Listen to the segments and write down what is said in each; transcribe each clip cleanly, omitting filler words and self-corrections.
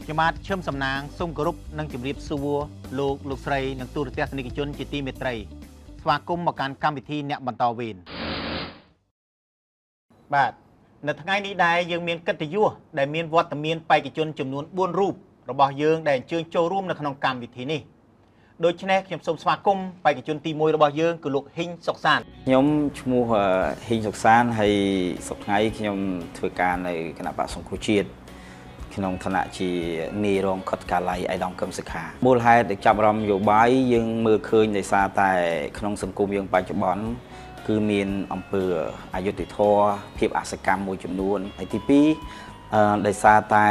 ខ្ញុំបាទឈឹមសំណាងសូមគោរពនិងជម្រាបសួរលោកលោកស្រីនិងទូរទស្សនិកជនជាទីមេត្រីស្វាគមន៍មកកាន់កម្មវិធីអ្នកបន្តវេនបាទនៅថ្ងៃនេះដែរយើងមានកិត្តិយសដែលមានវត្តមានបេក្ខជនចំនួន4រូបរបស់យើងដែលអញ្ជើញចូលរួមនៅក្នុងកម្មវិធីនេះដូច្នេះខ្ញុំសូមស្វាគមន៍បេក្ខជនទី1របស់យើងគឺលោកហ៊ីងសុកសានខ្ញុំឈ្មោះហ៊ីងសុកសានហើយសប្តាហ៍ថ្ងៃខ្ញុំធ្វើការនៅគណៈបក្សសង្គ្រោះជាតិក្នុងឋានៈជានាយរងខុទ្ទកាល័យឯកឧត្តមកឹមសុខាមូលហេតុដែលចាប់អារម្មណ៍នយោបាយយើងមើលឃើញដោយសារតែក្នុងសង្គមយើងបច្ចុប្បន្នគឺមានអំពើអយុត្តិធម៌ភាពអសកម្មមួយចំនួនហើយទី2ដោយសារតែ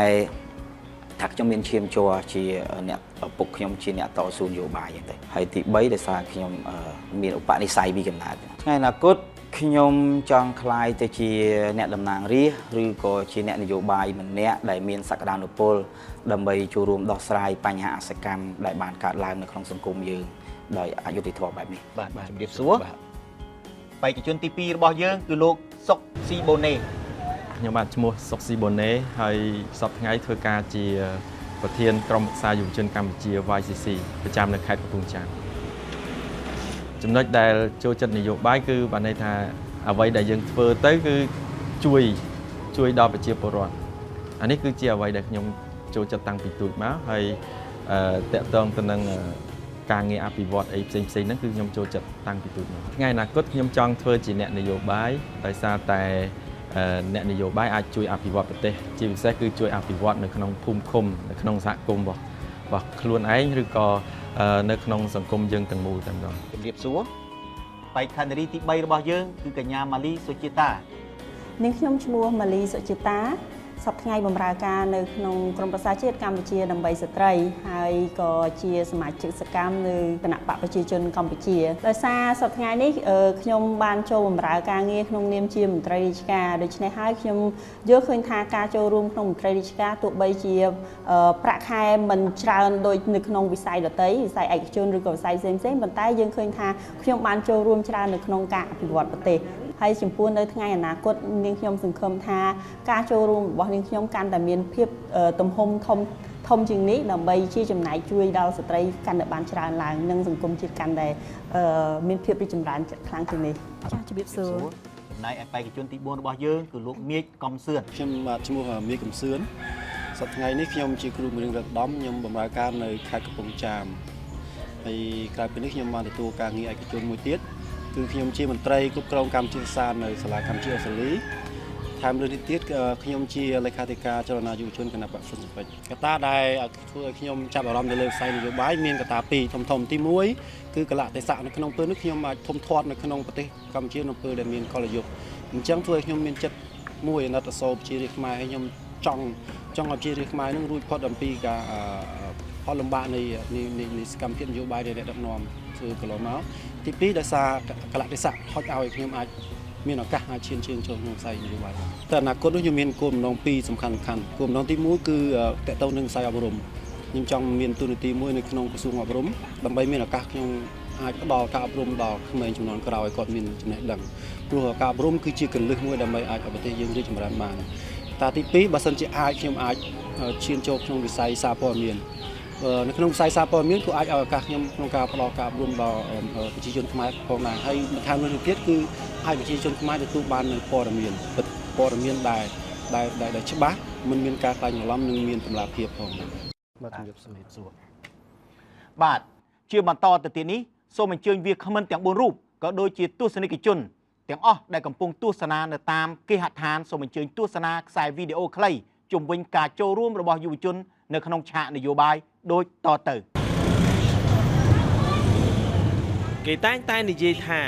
ថាខ្ញុំមានឈាមជ័រជាអ្នកឪពុកខ្ញុំជាអ្នកតស៊ូនយោបាយហ្នឹងទៅហើយទី3ដោយសារខ្ញុំមានឧបនិស្ស័យពីកំណើតថ្ងៃអនាគតខ្ញុំចង់ក្លាយទៅជាអ្នកតំណាងរាស្ត្រឬក៏ជាអ្នកនយោបាយម្នាក់ដែលមានសក្តានុពលដើម្បីចូលរួមដោះស្រាយបញ្ហាអសកម្មដែលបានកើតឡើងនៅក្នុងសង្គមយើងដោយអយុត្តិធម៌បែបនេះបាទជំរាបសួរបេក្ខជនទី2របស់យើងគឺលោកសុកស៊ីបូណេខ្ញុំបាទឈ្មោះសុកស៊ីបូណេហើយសប្តាហ៍ថ្ងៃធ្វើការជាប្រធានក្រុមប្រឹក្សាយុវជនកម្ពុជា YCC ប្រចាំនៅខេត្តកំពង់ចាមចំណុចដែលចូលចិត្តនយោបាយគឺបានន័យថាអ្វីដែលយើងធ្វើទៅគឺជួយដល់ប្រជាពលរដ្ឋអានេះគឺជាអ្វីដែលខ្ញុំចូលចិត្តតាំងពីទូចមកហើយតាក់ទងទៅនឹងការងារអភិវឌ្ឍអីផ្សេងៗហ្នឹងគឺខ្ញុំចូលចិត្តតាំងពីទូចមកថ្ងៃអនាគតខ្ញុំចង់ធ្វើជាអ្នកនយោបាយដោយសារតែអ្នកនយោបាយអាចជួយអភិវឌ្ឍប្រទេសជាពិសេសគឺជួយអភិវឌ្ឍនៅក្នុងភូមិឃុំនៅក្នុងសហគមន៍របស់ខ្លួនឯងឬក៏នៅក្នុងសង្គមយើងទាំងមូលតែម្ដងជំរាបសួរបេក្ខនារីទី3របស់យើងគឺកញ្ញាម៉ាលីសុជាតានាងខ្ញុំឈ្មោះម៉ាលីសុជាតាសប្តាហ៍ថ្ងៃបម្រើការនៅក្នុងក្រុមប្រឹក្សាជាតិកម្ពុជាដើម្បីស្ត្រីហើយក៏ជាសមាជិកសកម្មនៅគណៈបក្សប្រជាជនកម្ពុជាដោយសារសប្តាហ៍ថ្ងៃនេះខ្ញុំបានចូលបម្រើការងារក្នុងនាមជាមន្ត្រីរាជការដូច្នេះហើយខ្ញុំយល់ឃើញថាការចូលរួមក្នុងមន្ត្រីរាជការទោះបីជាប្រាក់ខែមិនច្រើនដូចនៅក្នុងវិស័យដទៃវិស័យឯកជនឬក៏វិស័យផ្សេងៗប៉ុន្តែយើងឃើញថាខ្ញុំបានចូលរួមច្រើននៅក្នុងការអភិវឌ្ឍប្រទេសហើយចំពោះនៅថ្ងៃអនាគតនាងខ្ញុំសង្ឃឹមថាការចូលរួមរបស់នាងខ្ញុំកាន់តែមានភាពទំហំធំជាងនេះដើម្បីជាចំណែកជួយដល់ស្ត្រីកាន់តែបានច្រើនឡើងនិងសង្គមជាតិកាន់តែមានភាពរីកចម្រើនខ្លាំងជាងនេះចា៎ជម្រាបសួរចំណែកឯបេក្ខជនទី4របស់យើងគឺលោកមៀចកំសឿនខ្ញុំបាទឈ្មោះមៀចកំសឿនសប្តាហ៍ថ្ងៃនេះខ្ញុំជាគ្រូបង្រៀនរដ្ឋដំខ្ញុំបម្រើការនៅខេត្តកំពង់ចាមហើយក្រៅពីនេះខ្ញុំបានទទួលការងារឯកជនមួយទៀតគឺខ្ញុំជាមន្ត្រីគ្រប់គ្រងកម្មវិធីសាស្ត្រនៅសាលាកម្ពុជាអូស្ត្រាលីថែមលើនេះទៀតខ្ញុំជាលេខាធិការចលនាយុវជនគណបក្សហ៊ុនស៊ិនប៉ិចកត្តាដែលធ្វើឲ្យខ្ញុំចាប់អារម្មណ៍ទៅលើវិស័យនយោបាយមានកត្តាពីរធំៗទី1គឺកលៈទេសៈនៅក្នុងពេលនេះខ្ញុំអាចធំធាត់នៅក្នុងប្រទេសកម្ពុជានៅពេលដែលមានកលយុគអញ្ចឹងធ្វើឲ្យខ្ញុំមានចិត្តមួយអាណិតអាសូរប្រជារាស្ត្រខ្មែរហើយខ្ញុំចង់ឲ្យប្រជារាស្ត្រខ្មែរនឹងរួចផុតអំពីការផលលំបាកនៃសកម្មភាពនយោបាយដែលអ្នកដឹកនាំធ្វើកន្លងមកទី2ដោយសារកលៈទេសៈហុចឲ្យខ្ញុំអាចមានឱកាសអាចឈានជើងចូលក្នុងវិស័យនយោបាយតែអនាគតនោះខ្ញុំមានគោលបំណងពីរសំខាន់គោលបំណងទី1គឺតកតទៅនឹងវិស័យអប់រំខ្ញុំចង់មានតួនាទីមួយនៅក្នុងក្រសួងអប់រំដើម្បីមានឱកាសខ្ញុំអាចផ្ដល់ការអប់រំដល់ក្មេងជំនាន់ក្រោយគាត់មានចំណេះដឹងព្រោះការអប់រំគឺជាគន្លឹះមួយដើម្បីអាចឲ្យប្រទេសយើងរីកចម្រើនបានតែទី2បើសិនជាអាចខ្ញុំអាចឈានចូលក្នុងវិស័យសារព័ត៌មាននៅក្នុងវិស័យសារព័ត៌មានក៏អាចឲ្យឱកាសខ្ញុំក្នុងការផ្ដល់ការអប់រំដល់ប្រជាជនខ្មែរផងដែរហើយបន្ថែមលើនេះទៀតគឺឲ្យប្រជាជនខ្មែរទទួលបាននូវព័ត៌មានពិតព័ត៌មានដែលច្បាស់មិនមានការក្លែងបន្លំនិងមានតម្លាភាពផងបាទជំរាបសួរបាទជាបន្តទៅទៀតនេះសូមអញ្ជើញវាគ្មិនទាំង4រូបក៏ដូចជាទស្សនិកជនទាំងអស់ដែលកំពុងទស្សនានៅតាមគេហដ្ឋានសូមអញ្ជើញទស្សនាខ្សែវីដេអូខ្លីជុំវិញការចូលរួមរបស់យុវជននៅក្នុងឆាកនយោបាយដូចតទៅគេតែងតែនិយាយថា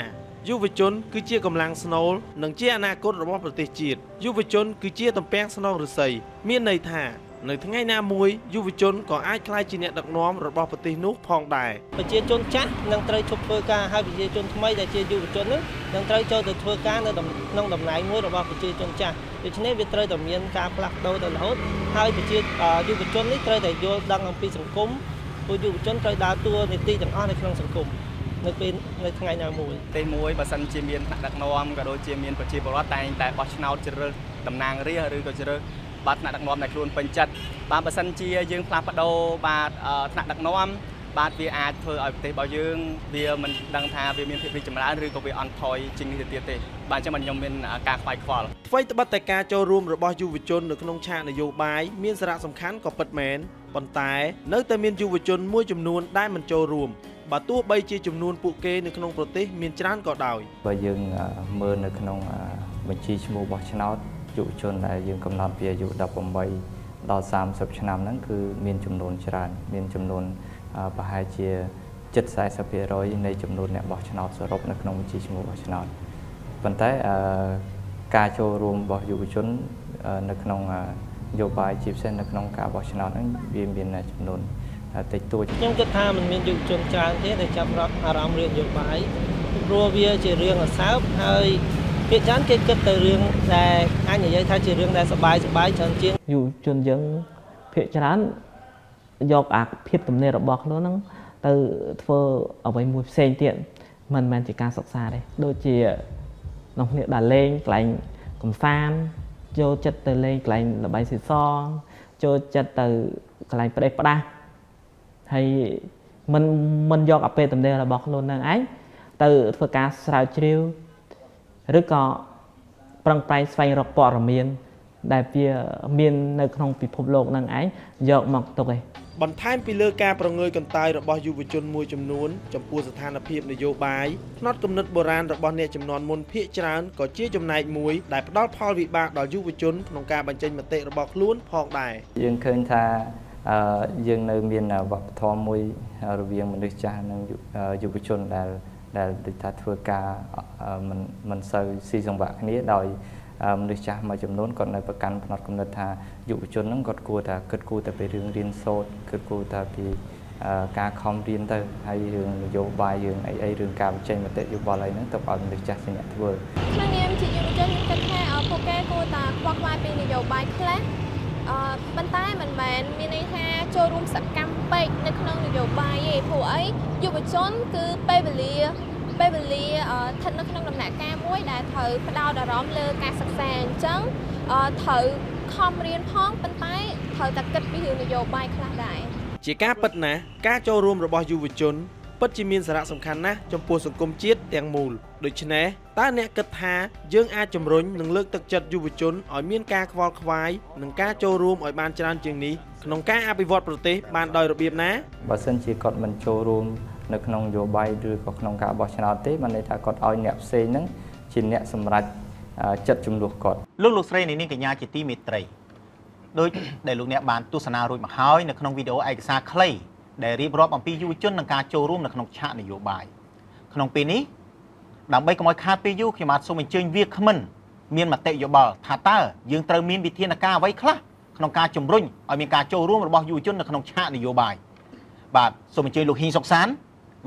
យុវជនគឺជាកម្លាំងស្នូលនិងជាអនាគតរបស់ប្រទេសជាតិយុវជនគឺជាទំពាំងស្នងឫស្សីមានន័យថានៅថ្ងៃណាមួយយុវជនក៏អាចក្លាយជាអ្នកដឹកនាំរបស់ប្រទេសនោះផងដែរប្រជាជនចាស់នឹងត្រូវឈប់ធ្វើការហើយប្រជាជនថ្មីដែលជាយុវជននោះនឹងត្រូវចូលទៅធ្វើការនៅក្នុងតំណែងមួយរបស់ប្រជាជនចាស់ដូច្នេះវាត្រូវតែមានការផ្លាស់ប្ដូរទៅរហូតហើយប្រជាយុវជននេះត្រូវតែយល់ដឹងអំពីសង្គមព្រោះយុវជនត្រូវដើរតួនាទីទាំងអស់នៅក្នុងសង្គមនៅពេលនៅថ្ងៃណាមួយទីមួយបើសិនជាមានថ្នាក់ដឹកនាំក៏ដូចជាមានប្រជាពលរដ្ឋតែងតែបោះឆ្នោតជ្រើសរើសតំណាងរាស្ត្រឬក៏ជ្រើស បាទថ្នាក់ដឹកនាំដែលខ្លួនពេញចិត្តបាទបើសិនជាយើងផ្លាស់ប្ដូរបាទថ្នាក់ដឹកនាំបាទវាអាចធ្វើឲ្យប្រទេសរបស់យើងវាមិនដឹងថាវាមានភាពរីកចម្រើនឬក៏វាអន់ថយជាងនេះទៅទៀតទេបាទអញ្ចឹងខ្ញុំមានការខ្វាយខ្វល់អ្វីត្បិតតែការចូលរួមរបស់យុវជននៅក្នុងឆាកនយោបាយមានសារៈសំខាន់ក៏ពិតមែនប៉ុន្តែនៅតែមានយុវជនមួយចំនួនដែលមិនចូលរួមបើទោះបីជាចំនួនពួកគេនៅក្នុងប្រទេសមានច្រើនក៏ដោយបើយើងមើលនៅក្នុងបញ្ជីឈ្មោះបោះឆ្នោតយុវជនដែលយើងកំណត់ពីអាយុ18ដល់30ឆ្នាំហ្នឹងគឺមានចំនួនច្រើនមានចំនួនប្រហែលជាជិត 40% នៃចំនួនអ្នកបោះឆ្នោតសរុបនៅក្នុងបញ្ជីឈ្មោះបោះឆ្នោតប៉ុន្តែការចូលរួមរបស់យុវជននៅក្នុងនយោបាយជាពិសេសនៅក្នុងការបោះឆ្នោតហ្នឹងវាមានចំនួនតិចតួចខ្ញុំគិតថាมันមានយុវជនច្រើនទេដែលចាប់អារម្មណ៍រឿងនយោបាយព្រោះវាជារឿងអសើបហើយភាគច្រើនគេគិតទៅរឿងដែលអាចនិយាយថាជារឿងដែលសប្បាយច្រើនជាងយុវជនយើងភាគច្រើនយកអាភាពទំនេររបស់ខ្លួនហ្នឹងទៅធ្វើអ្វីមួយផ្សេងទៀតមិនមែនជាការសិក្សាទេដូចជានោះគ្នាដើរលេងកន្លែងកំសាន្តចូលចិត្តទៅលេងកន្លែងល្បែងស៊ីសងចូលចិត្តទៅកន្លែងផ្ដេសផ្ដាស់ហើយមិនយកអាពេលទំនេររបស់ខ្លួននឹងឯងទៅធ្វើការស្រាវជ្រាវឬក៏ប្រឹងប្រែងស្វែងរកព័ត៌មានដែលវាមាននៅក្នុងពិភពលោកនឹងឯងយកមកទុកឯងបន្ថែមពីលើការប្រងើយកន្តើយរបស់យុវជនមួយចំនួនចំពោះស្ថានភាពនយោបាយផ្នត់គំនិតបុរាណរបស់អ្នកជំនាន់មុនភាគច្រើនក៏ជាចំណែកមួយដែលផ្ដល់ផលវិបាកដល់យុវជនក្នុងការបញ្ចេញមតិរបស់ខ្លួនផងដែរយើងឃើញថាយើងនៅមានវប្បធម៌មួយរវាងមនុស្សចាស់និងយុវជនដែលដូចថាធ្វើការមិនសូវស៊ីសង្វាក់គ្នាដោយមនុស្សចាស់មួយចំនួនគាត់នៅប្រកាន់ផ្នត់គំនិតថាយុវជនហ្នឹងគាត់គួរតែគិតគូរតែពីរឿងរៀនសូត្រគិតគូរតែពីការខំរៀនទៅហើយរឿងនយោបាយរឿងអីរឿងការបញ្ចេញមតិយោបល់អីហ្នឹងទៅឲ្យមនុស្សចាស់ជាអ្នកធ្វើក្នុងនាមជាយុវជនខ្ញុំគិតថាពួកគេគួរតែខ្វល់ខ្វាយពីនយោបាយខ្លះប៉ុន្តែមិនមែនមានន័យថាចូលរួមសកម្មពេកនៅក្នុងនយោបាយទេព្រោះអីយុវជនគឺពេលវេលាស្ថិតនៅក្នុងដំណាក់កាលមួយដែលត្រូវផ្ដោតអារម្មណ៍លើការសិក្សាអញ្ចឹងត្រូវខំរៀនផងប៉ុន្តែត្រូវតែគិតពីរឿងនយោបាយខ្លះដែរជាការពិតណាស់ការចូលរួមរបស់យុវជនពិតជាមានសារៈសំខាន់ណាស់ចំពោះសង្គមជាតិទាំងមូលដូច្នេះតើអ្នកគិតថាយើងអាចជំរុញនិងលើកទឹកចិត្តយុវជនឲ្យមានការខ្វល់ខ្វាយនិងការចូលរួមឲ្យបានច្រើនជាងនេះក្នុងការអភិវឌ្ឍប្រទេសបានដោយរបៀបណាបើសិនជាគាត់មិនចូលរួមនៅក្នុងនយោបាយឬក៏ក្នុងការបោះឆ្នោតទេបានន័យថាគាត់ឲ្យអ្នកផ្សេងហ្នឹងជាអ្នកសម្រេចចិត្តជំនួសគាត់លោកស្រីនាងកញ្ញាជាទីមេត្រីដោយដែលលោកអ្នកបានទស្សនារួចមកហើយនៅក្នុងវីដេអូឯកសារខ្លីដែលរៀបរាប់អំពីយុវជននិងការចូលរួមនៅក្នុងឆាកនយោបាយក្នុងពេលនេះដើម្បីកុំឲ្យខាតពេលយូរខ្ញុំបាទសូមអញ្ជើញវាគ្មិនមានមតិយោបល់ថាតើយើងត្រូវមានវិធានការអ្វីខ្លះក្នុងការជំរុញឲ្យមានការចូលរួមរបស់យុវជននៅក្នុងឆាកនយោបាយបាទសូមអញ្ជើញលោកហ៊ីងសុកសាន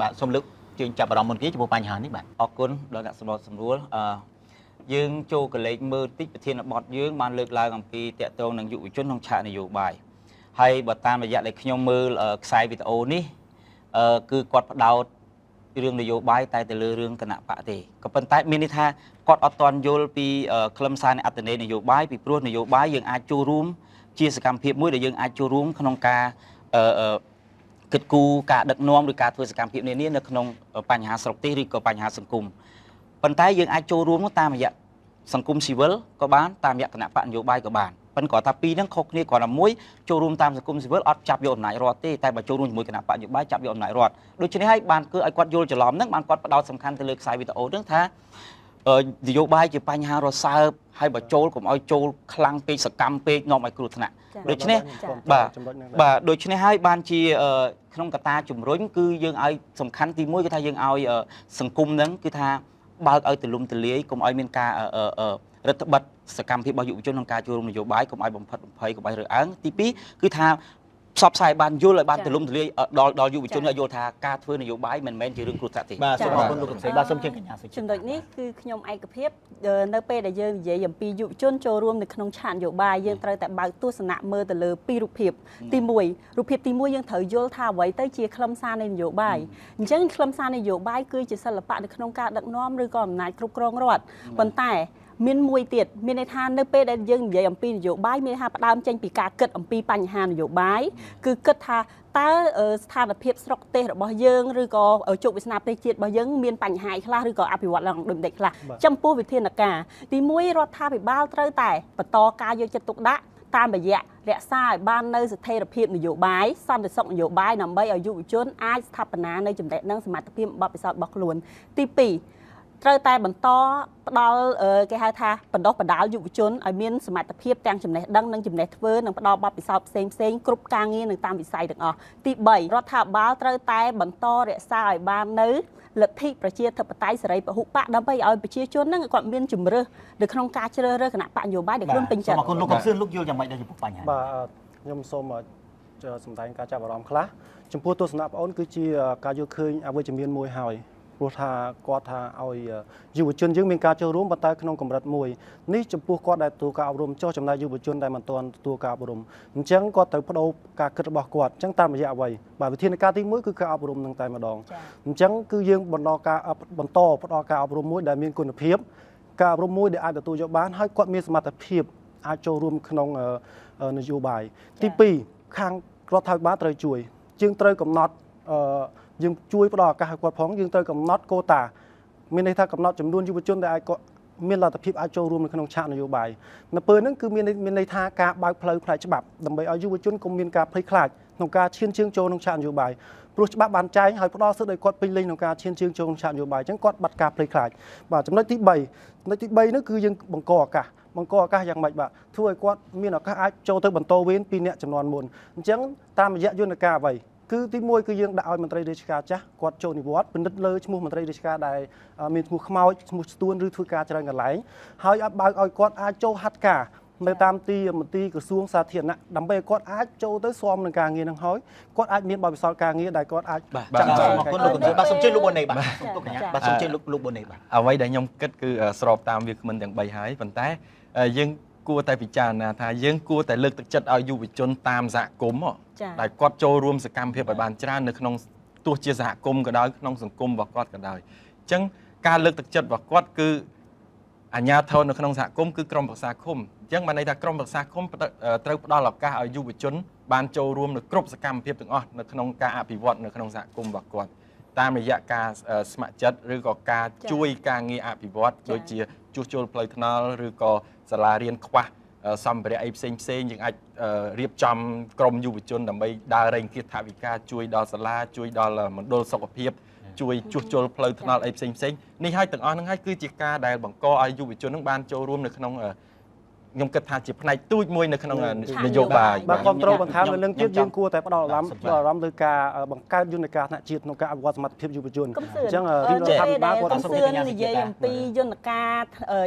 បាទសូមលើកជើងចាប់អារម្មណ៍មុនគេចំពោះបញ្ហានេះបាទអរគុណដល់អ្នកសម្របសម្រួលយើងចូលកលេចមើលតិចប្រធានបទយើងបានលើកឡើងអំពីតកតងនឹងយុវជនក្នុងឆាកនយោបាយហើយបើតាមរយៈដែលខ្ញុំមើលខ្សែវីដេអូនេះគឺគាត់ផ្ដោតរឿងនយោបាយតែទៅលើរឿងគណៈបកទេក៏ប៉ុន្តែមានន័យថាគាត់អត់ទាន់យល់ពីខ្លឹមសារនៃអត្ថន័យនយោបាយពីព្រោះនយោបាយយើងអាចចូលរួមជាសកម្មភាពមួយដែលយើងអាចចូលរួមក្នុងការគិតគូរការដឹកនាំឬការធ្វើសកម្មភាពនានានៅក្នុងបញ្ហាស្រុកទេសឬក៏បញ្ហាសង្គមប៉ុន្តែយើងអាចចូលរួមតាមរយៈសង្គមស៊ីវិលក៏បានតាមរយៈគណៈបកនយោបាយក៏បានប៉ុន្តែគាត់ថាពីរហ្នឹងខុសគ្នាគ្រាន់តែមួយចូលរួមតាមសង្គមស៊ីវិលអត់ចាប់យកអំណាចរដ្ឋទេតែបើចូលរួមជាមួយគណៈបកនយោបាយចាប់យកអំណាចរដ្ឋដូច្នេះហើយបានគឺឲ្យគាត់យល់ច្រឡំហ្នឹងបានគាត់ផ្ដោតសំខាន់ទៅលើខ្សែវីដេអូហ្នឹងថានយោបាយជាបញ្ហារសើបហើយបើចូលកុំឲ្យចូលខ្លាំងពេកសកម្មពេកនាំឲ្យគ្រោះថ្នាក់ដូច្នេះបាទដូច្នេះហើយបានជាក្នុងកត្តាជំរុញគឺយើងឲ្យសំខាន់ទី1គឺថាយើងឲ្យសង្គមហ្នឹងគឺថាបើកឲ្យទូលំទូលាយកុំឲ្យមានការរដ្ឋបិទសកម្មភាពរបស់យុវជនក្នុងការចូលរួមនយោបាយកុំឲ្យបំផិតបំភ័យកុំឲ្យរើសអើងទី2គឺថាផ្សព្វផ្សាយបានយល់ឲ្យបានទូលំទូលាយដល់យុវជនឲ្យយល់ថាការធ្វើនយោបាយមិនមែនជារឿងគ្រោះថ្នាក់ទេបាទសូមអរគុណលោកកំសីបាទសូមជើងកញ្ញាសុជីចំណុចនេះគឺខ្ញុំឯកភាពនៅពេលដែលយើងនិយាយអំពីយុវជនចូលរួមនៅក្នុងឆាកនយោបាយយើងត្រូវតែបើកទស្សនៈមើលទៅលើពីររូបភាពទី1រូបភាពទី1យើងត្រូវយល់ថាអ្វីទៅជាខ្លឹមសារនៃនយោបាយអញ្ចឹងខ្លឹមសារនយោបាយគឺជាសិល្បៈនៅក្នុងការដឹកនាំឬក៏អំណាចគ្រប់គ្រងរដ្ឋប៉ុន្តែ មានមួយទៀតមានន័យថានៅពេលដែលយើងនិយាយអំពីនយោបាយមានន័យថាផ្ដើមចេញពីការគិតអំពីបញ្ហានយោបាយគឺគិតថាតើស្ថានភាពស្រុកទេសរបស់យើងឬក៏ជោគវាសនាប្រទេសជាតិរបស់យើងមានបញ្ហាខ្លះឬក៏អភិវឌ្ឍឡើងដូចម្តេចខ្លះចំពោះវិធានការទី1រដ្ឋាភិបាលត្រូវតែបន្តការយកចិត្តទុកដាក់តាមរយៈរក្សាឲ្យបាននៅស្ថិរភាពនយោបាយសន្តិសុខនយោបាយដើម្បីឲ្យយុវជនអាចស្ថាបនានៅចំណេះដឹងសមត្ថភាពបទពិសោធន៍របស់ខ្លួនទី2ត្រូវតែបន្តផ្ដល់គេហៅថាបណ្ដុះបណ្ដាលយុវជនឲ្យមានសមត្ថភាពទាំងចំណេះដឹងនិងចំណេះធ្វើនិងផ្ដល់បទពិសោធន៍ផ្សេងផ្សេងគ្រប់ការងារនិងតាមវិស័យទាំងអស់ទី3រដ្ឋាភិបាលត្រូវតែបន្តរក្សាឲ្យបាននៅលទ្ធិប្រជាធិបតេយ្យសេរីពហុបក្សដើម្បីឲ្យប្រជាជននឹងគាត់មានជំរើសនៅក្នុងការជ្រើសរើសគណៈបក្សនយោបាយដែលខ្លួនពេញចិត្តសូមអរគុណលោកកំសឿនលោកយល់យ៉ាងម៉េចដែរចំពោះបញ្ហាបាទខ្ញុំសូមសម្ដែងការចាប់អារម្មណ៍ខ្លះចំពោះទស្សនៈបងអូនគឺជាការយល់ឃើញអវិជ្ជមានមួយហើយព្រោះថាគាត់ថាឲ្យយុវជនយើងមានការចូលរួមប៉ុន្តែក្នុងកម្រិតមួយនេះចំពោះគាត់ដែលទទួលការអប់រំចុះចំណែកយុវជនដែលមិនទាន់ទទួលការអប់រំអញ្ចឹងគាត់ត្រូវបដូរការគិតរបស់គាត់អញ្ចឹងតាមរយៈអ្វីបាទវិធានការទី1គឺការអប់រំនឹងតែម្ដងអញ្ចឹងគឺយើងបន្តផ្ដល់ការអប់រំមួយដែលមានគុណភាពការអប់រំមួយដែលអាចទទួលយកបានហើយគាត់មានសមត្ថភាពអាចចូលរួមក្នុងនយោបាយទី2ខាងរដ្ឋាភិបាលត្រូវជួយយើងត្រូវកំណត់យើងជួយផ្ដល់ឱកាសឲ្យគាត់ផងយើងត្រូវកំណត់កូតាមានន័យថាកំណត់ចំនួនយុវជនដែលអាចគាត់មានលទ្ធភាពអាចចូលរួមនៅក្នុងឆាកនយោបាយនៅពេលហ្នឹងគឺមានន័យថាការបើកផ្លូវផ្នែកច្បាប់ដើម្បីឲ្យយុវជនកុំមានការភ័យខ្លាចក្នុងការឈានជើងចូលក្នុងឆាកនយោបាយព្រោះច្បាប់បានចែងឲ្យផ្ដល់សិទ្ធិឲ្យគាត់ពេញលេញក្នុងការឈានជើងចូលក្នុងឆាកនយោបាយអញ្ចឹងគាត់បាត់ការភ័យខ្លាចបាទចំណុចទី3ចំណុចទី3នោះគឺយើងបង្កឱកាសបង្កឱកាសយ៉ាងម៉េចបាទធ្វើឲ្យគាត់មានឱកាសអាចចូលទៅបន្តវេនពីអ្នកចំនួនមុនអញ្ចឹងតាមរយៈយន្តការអ្វីគឺទី1គឺយើងដាក់ឲ្យមន្ត្រីរាជការចាស់គាត់ចូលនិវត្តន៍ពិនិត្យលើឈ្មោះមន្ត្រីរាជការដែលមានឈ្មោះខ្មោចឈ្មោះស្ទួនឬធ្វើការច្រើនកន្លែងហើយឲ្យបើកឲ្យគាត់អាចចូលហាត់ការនៅតាមទីមន្ទីរក្រសួងសាធារណៈដើម្បីឲ្យគាត់អាចចូលទៅស្មនឹងការងារនឹងហើយគាត់អាចមានបទពិសោធន៍ការងារដែលគាត់អាចចាក់សូមអរគុណលោកបាទសូមជើញលោកប៊ុនណេបាទសូមទុកកញ្ញាបាទសូមជើញលោកប៊ុនណេបាទអ្វីដែលខ្ញុំគិតគឺស្របតាមវាគ្មិនទាំង3ហើយប៉ុន្តែយើងគួរតែពិចារណាថាយើងគួរតែលើកទឹកចិត្តឲ្យយុវជនតាមសហគមន៍ដែលគាត់ចូលរួមសកម្មភាពឲ្យបានច្រើននៅក្នុងទោះជាសហគមន៍ក៏ដោយក្នុងសង្គមរបស់គាត់ក៏ដោយអញ្ចឹងការលើកទឹកចិត្តរបស់គាត់គឺអាជ្ញាធរនៅក្នុងសហគមន៍គឺក្រុមប្រឹក្សាឃុំអញ្ចឹងបានន័យថាក្រុមប្រឹក្សាឃុំត្រូវផ្ដល់ឱកាសឲ្យយុវជនបានចូលរួមនៅគ្រប់សកម្មភាពទាំងអស់នៅក្នុងការអភិវឌ្ឍនៅក្នុងសហគមន៍របស់គាត់តាមរយៈការស្ម័គ្រចិត្តឬក៏ការជួយការងារអភិវឌ្ឍដូចជាជួសជុលផ្លូវថ្នល់ឬក៏សាលារៀនខ្វះសម្ភារៈអីផ្សេងផ្សេងយើងអាចរៀបចំក្រុមយុវជនដើម្បីដើររៃអង្គាសថវិកាជួយដល់សាលាជួយដល់មណ្ឌលសុខភាពជួយជួសជុលផ្លូវថ្នល់អីផ្សេងផ្សេងនេះហើយទាំងអស់ហ្នឹងហើយគឺជាការដែលបង្កឲ្យយុវជនហ្នឹងបានចូលរួមនៅក្នុងខ្ញុំគិតថាជាផ្នែកទូចមួយនៅក្នុងនយោបាយបាទគ្រប់គ្រងបន្ថែមនៅនឹងទៀតយើងគួរតែផ្ដល់អារម្មណ៍លើការបង្កើតយន្តការថ្នាក់ជាតិក្នុងការអភិវឌ្ឍសមត្ថភាពយុវជនអញ្ចឹងរាជរដ្ឋាភិបាលគាត់សូមនិយាយអំពីយន្តការ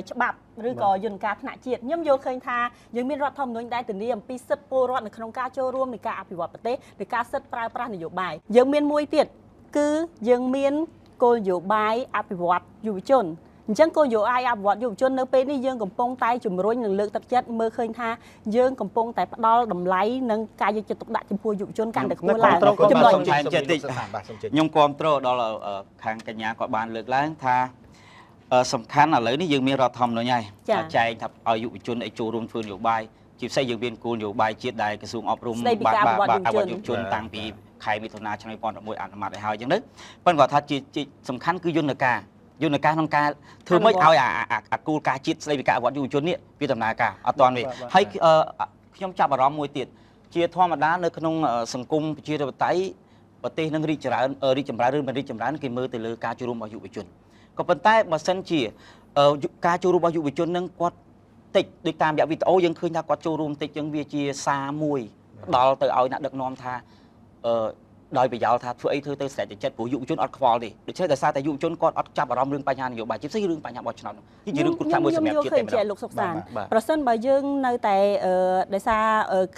ច្បាប់ឬក៏យន្តការថ្នាក់ជាតិខ្ញុំយល់ឃើញថាយើងមានរដ្ឋធម្មនុញ្ញដែលធានាអំពីសិទ្ធិពលរដ្ឋនៅក្នុងការចូលរួមនៃការអភិវឌ្ឍប្រទេសនៃការសិទ្ធិប្រើប្រាស់នយោបាយយើងមានមួយទៀតគឺយើងមានគោលនយោបាយអភិវឌ្ឍយុវជនអញ្ចឹងគោលនយោបាយអភិវឌ្ឍយុវជននៅពេលនេះយើងកំពុងតែជំរុញនិងលើកទឹកចិត្តមើលឃើញថាយើងកំពុងតែផ្ដល់តម្លៃនិងការយកចិត្តទុកដាក់ចំពោះយុវជនកាន់តែខ្ពស់ឡើងចំណុចតិចខ្ញុំគាំទ្រដល់ខាងកញ្ញាគាត់បានលើកឡើងថាសំខាន់ឥឡូវនេះយើងមានរដ្ឋធម្មនុញ្ញហើយថាចែងថាឲ្យយុវជនឲ្យចូលរួមធ្វើនយោបាយជាពិសេសយើងមានគោលនយោបាយជាតិដែលក្រសួងអប់រំបានអភិវឌ្ឍយុវជនតាំងពីខែមិថុនាឆ្នាំ2011អនុម័តឲ្យហើយអញ្ចឹងទៅប៉ុន្តែគាត់ថាជាសំខាន់គឺយន្តការក្នុងការធ្វើម៉េចឲ្យអាគោលការណ៍ជាតិស្ដីពីការអភិវឌ្ឍយុវជននេះវាដំណើរការអត់ទាន់ទេហើយខ្ញុំចាប់អារម្មណ៍មួយទៀតជាធម្មតានៅក្នុងសង្គមប្រជាធិបតេយ្យប្រទេសនឹងរីកចម្រើនឬមិនរីកចម្រើនគេមើលទៅលើការចូលរួមរបស់យុវជនក៏ប៉ុន្តែបើសិនជាការចូលរួមរបស់យុវជននឹងគាត់តិចដូចតាមរយៈវីដេអូយើងឃើញថាគាត់ចូលរួមតិចចឹងវាជាសារមួយផ្ដល់ទៅឲ្យអ្នកដឹកនាំថាដោយប្រយោលថាធ្វើអីធ្វើទៅស្រេចតែចិត្តព្រោះយុវជនអត់ខ្វល់ទេដូច្នេះដោយសារតែយុវជនគាត់អត់ចាប់អារម្មណ៍រឿងបញ្ហានយោបាយជាពិសេសរឿងបញ្ហាបោះឆ្នោតនេះជារឿងគ្រោះថ្នាក់មួយសម្រាប់ជាតិតែម្ដងលោកសុកសានប្រសិនបើយើងនៅតែដោយសារ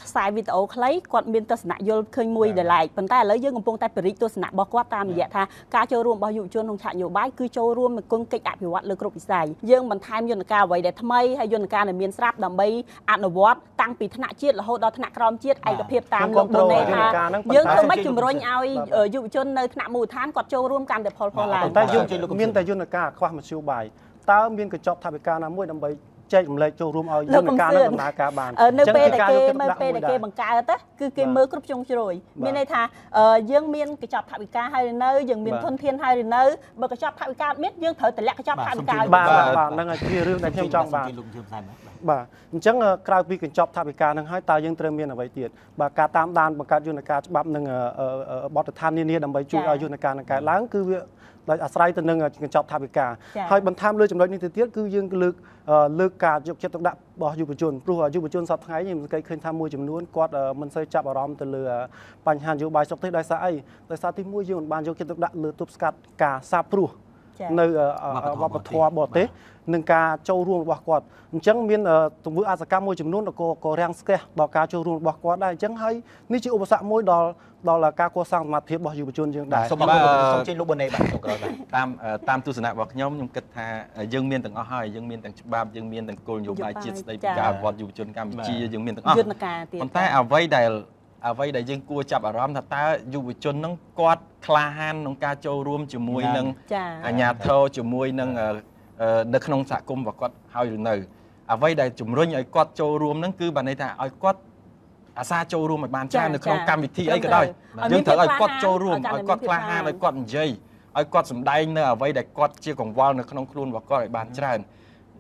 ខ្សែវីដេអូខ្លីគាត់មានទស្សនៈយល់ឃើញមួយដែលឡែកប៉ុន្តែឥឡូវយើងកំពុងតែពរិទ្ធទស្សនៈរបស់គាត់តាមរយៈថាការចូលរួមរបស់យុវជនក្នុងឆាកនយោបាយគឺចូលរួមនៅគុណកិច្ចអភិវឌ្ឍលើគ្រប់វិស័យយើងបន្ថែមយន្តការអ្វីដែលថ្មីហើយយន្តការដែលមានស្រាប់ដើម្បីអនុវត្តតាំងពីថ្នាក់ជាតិរហូតដល់ថ្នាក់ក្រោមជាតិឯកភាពតាមលោកបូណេថាយើងធ្វើម៉េចជំរុញឲ្យយុវជននៅថ្នាក់មូលដ្ឋានគាត់ចូលរួមកាន់តែផលឡើងតែយើងមានតែយន្តការខ្វះមធ្យោបាយ តើមានកញ្ចប់ថវិកាណាមួយដើម្បីចែករំលែកចូលរួមឲ្យយន្តការនឹងដំណើរការបាននៅពេលដែលគេនៅពេលដែលគេបង្កើតគឺគេមើលគ្រប់ជ្រុងជ្រោយមានន័យថាយើងមានកញ្ចប់ថវិកាហើយឬនៅយើងមានធនធានហើយឬនៅបើកញ្ចប់ថវិកាអត់មានយើងត្រូវតម្លាក់កញ្ចប់ថវិកាបាទបាទហ្នឹងហើយជារឿងដែលខ្ញុំចង់បានបាទអញ្ចឹងក្រៅពីកញ្ចប់ថវិកាហ្នឹងហើយតើយើងត្រូវមានអ្វីទៀតបាទការតាមដានបង្កើតយន្តការច្បាប់និងបទដ្ឋាននានាដើម្បីជួយឲ្យយន្តការនឹងកើតឡើងគឺវាដោយអាស្រ័យទៅនឹងកញ្ចប់ថវិកាហើយបន្ថែមលើចំណុចនេះទៅទៀតគឺយើងលើកការយកចិត្តទុកដាក់របស់យុវជនព្រោះយុវជនសប្តាហ៍ថ្ងៃខ្ញុំសង្កេតឃើញថាមួយចំនួនគាត់មិនសូវចាប់អារម្មណ៍ទៅលើបញ្ហានយោបាយស្រុកទេសដោយសារអីដោយសារទីមួយយើងមិនបានយកចិត្តទុកដាក់លើទប់ស្កាត់ការសាបព្រោះនៅវប្បធម៌បរទេសនិងការចូលរួមរបស់គាត់អញ្ចឹងមានទង្វើអសកម្មមួយចំនួនក៏រាំងស្ទះដល់ការចូលរួមរបស់គាត់ដែរអញ្ចឹងហើយនេះជាឧបសគ្គមួយដល់ការកសាងសមត្ថភាពរបស់យុវជនយើងដែរសូមអរគុណសូមជើញលោកប៊ុនណេបាទសូមក្រោយបាទតាមទស្សនៈរបស់ខ្ញុំខ្ញុំគិតថាយើងមានទាំងអស់ហើយយើងមានទាំងច្បាប់យើងមានទាំងគោលនយោបាយជាតិស្ដីពីការអភិវឌ្ឍយុវជនកម្ពុជាយើងមានទាំងអស់ប៉ុន្តែអ្វីដែលយើងគួរចាប់អារម្មណ៍ថាតើយុវជននឹងគាត់ក្លាហានក្នុងការចូលរួមជាមួយនឹងអាជ្ញាធរជាមួយនឹងនៅក្នុងសហគមន៍របស់គាត់ហើយឬនៅអ្វីដែលជំរុញឲ្យគាត់ចូលរួមនឹងគឺបានន័យថាឲ្យគាត់អាសាចូលរួមឲ្យបានច្រើននៅក្នុងកម្មវិធីអីក៏ដោយយើងត្រូវឲ្យគាត់ចូលរួមឲ្យគាត់ក្លាហានឲ្យគាត់និយាយឲ្យគាត់សម្ដែងនៅអ្វីដែលគាត់ជាកង្វល់នៅក្នុងខ្លួនរបស់គាត់ឲ្យបានច្រើន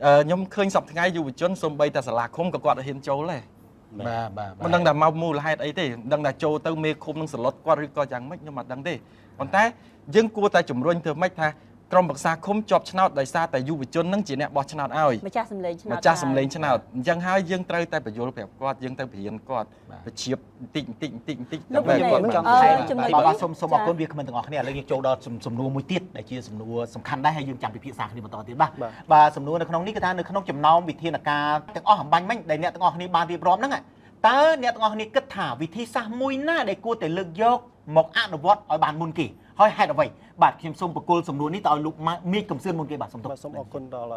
ខ្ញុំឃើញសប្តាហ៍ថ្ងៃយុវជនសូម្បីតែសាលាឃុំក៏គាត់ហ៊ានចូលដែរបាទបាទមិនដឹងថាមកមូលហេតុអីទេមិនដឹងថាចូលទៅមេឃុំនឹងសឡុតគាត់ឬក៏យ៉ាងម៉េចខ្ញុំអត់ដឹងទេប៉ុន្តែយើងគួរតែជំរុញធ្វើម៉េចថាក្រុមប្រឹក្សាឃុំជាប់ឆ្នោតដោយសារតែយុវជននឹងជាអ្នកបោះឆ្នោតឲ្យម្ចាស់សម្លេងឆ្នោតម្ចាស់សម្លេងឆ្នោតអញ្ចឹងហើយយើងត្រូវតែបញ្យល់ប្រាប់គាត់យើងត្រូវបរៀនគាត់បញ្ជាបន្តិចបន្តិចបន្តិចបន្តិចដើម្បីគាត់ចង់ថែមបាទសូមអរគុណវាគ្មិនទាំងអស់គ្នាឥឡូវយើងចូលដល់សំណួរមួយទៀតដែលជាសំណួរសំខាន់ដែរហើយយើងចាំពិភាក្សាគ្នាបន្តទៀតបាទបាទសំណួរនៅក្នុងនេះគឺថានៅក្នុងចំណោមវិធានការទាំងអស់អំបញ្ញមិញដែលអ្នកទាំងអស់គ្នាបានរៀបរាប់ហ្នឹងតើអ្នកទាំងអស់គ្នាគិតថាវិធីសាស្ត្រមួយណាដែលគួរតែលើកយកមកអនុវត្តឲ្យបានមុនគេហើយហេតុអ្វីបាទខ្ញុំសូមប្រគល់សំណួរនេះទៅឲ្យលោកមេឃកំសឿនមុនគេបាទសូមទោសសូមអរគុណដល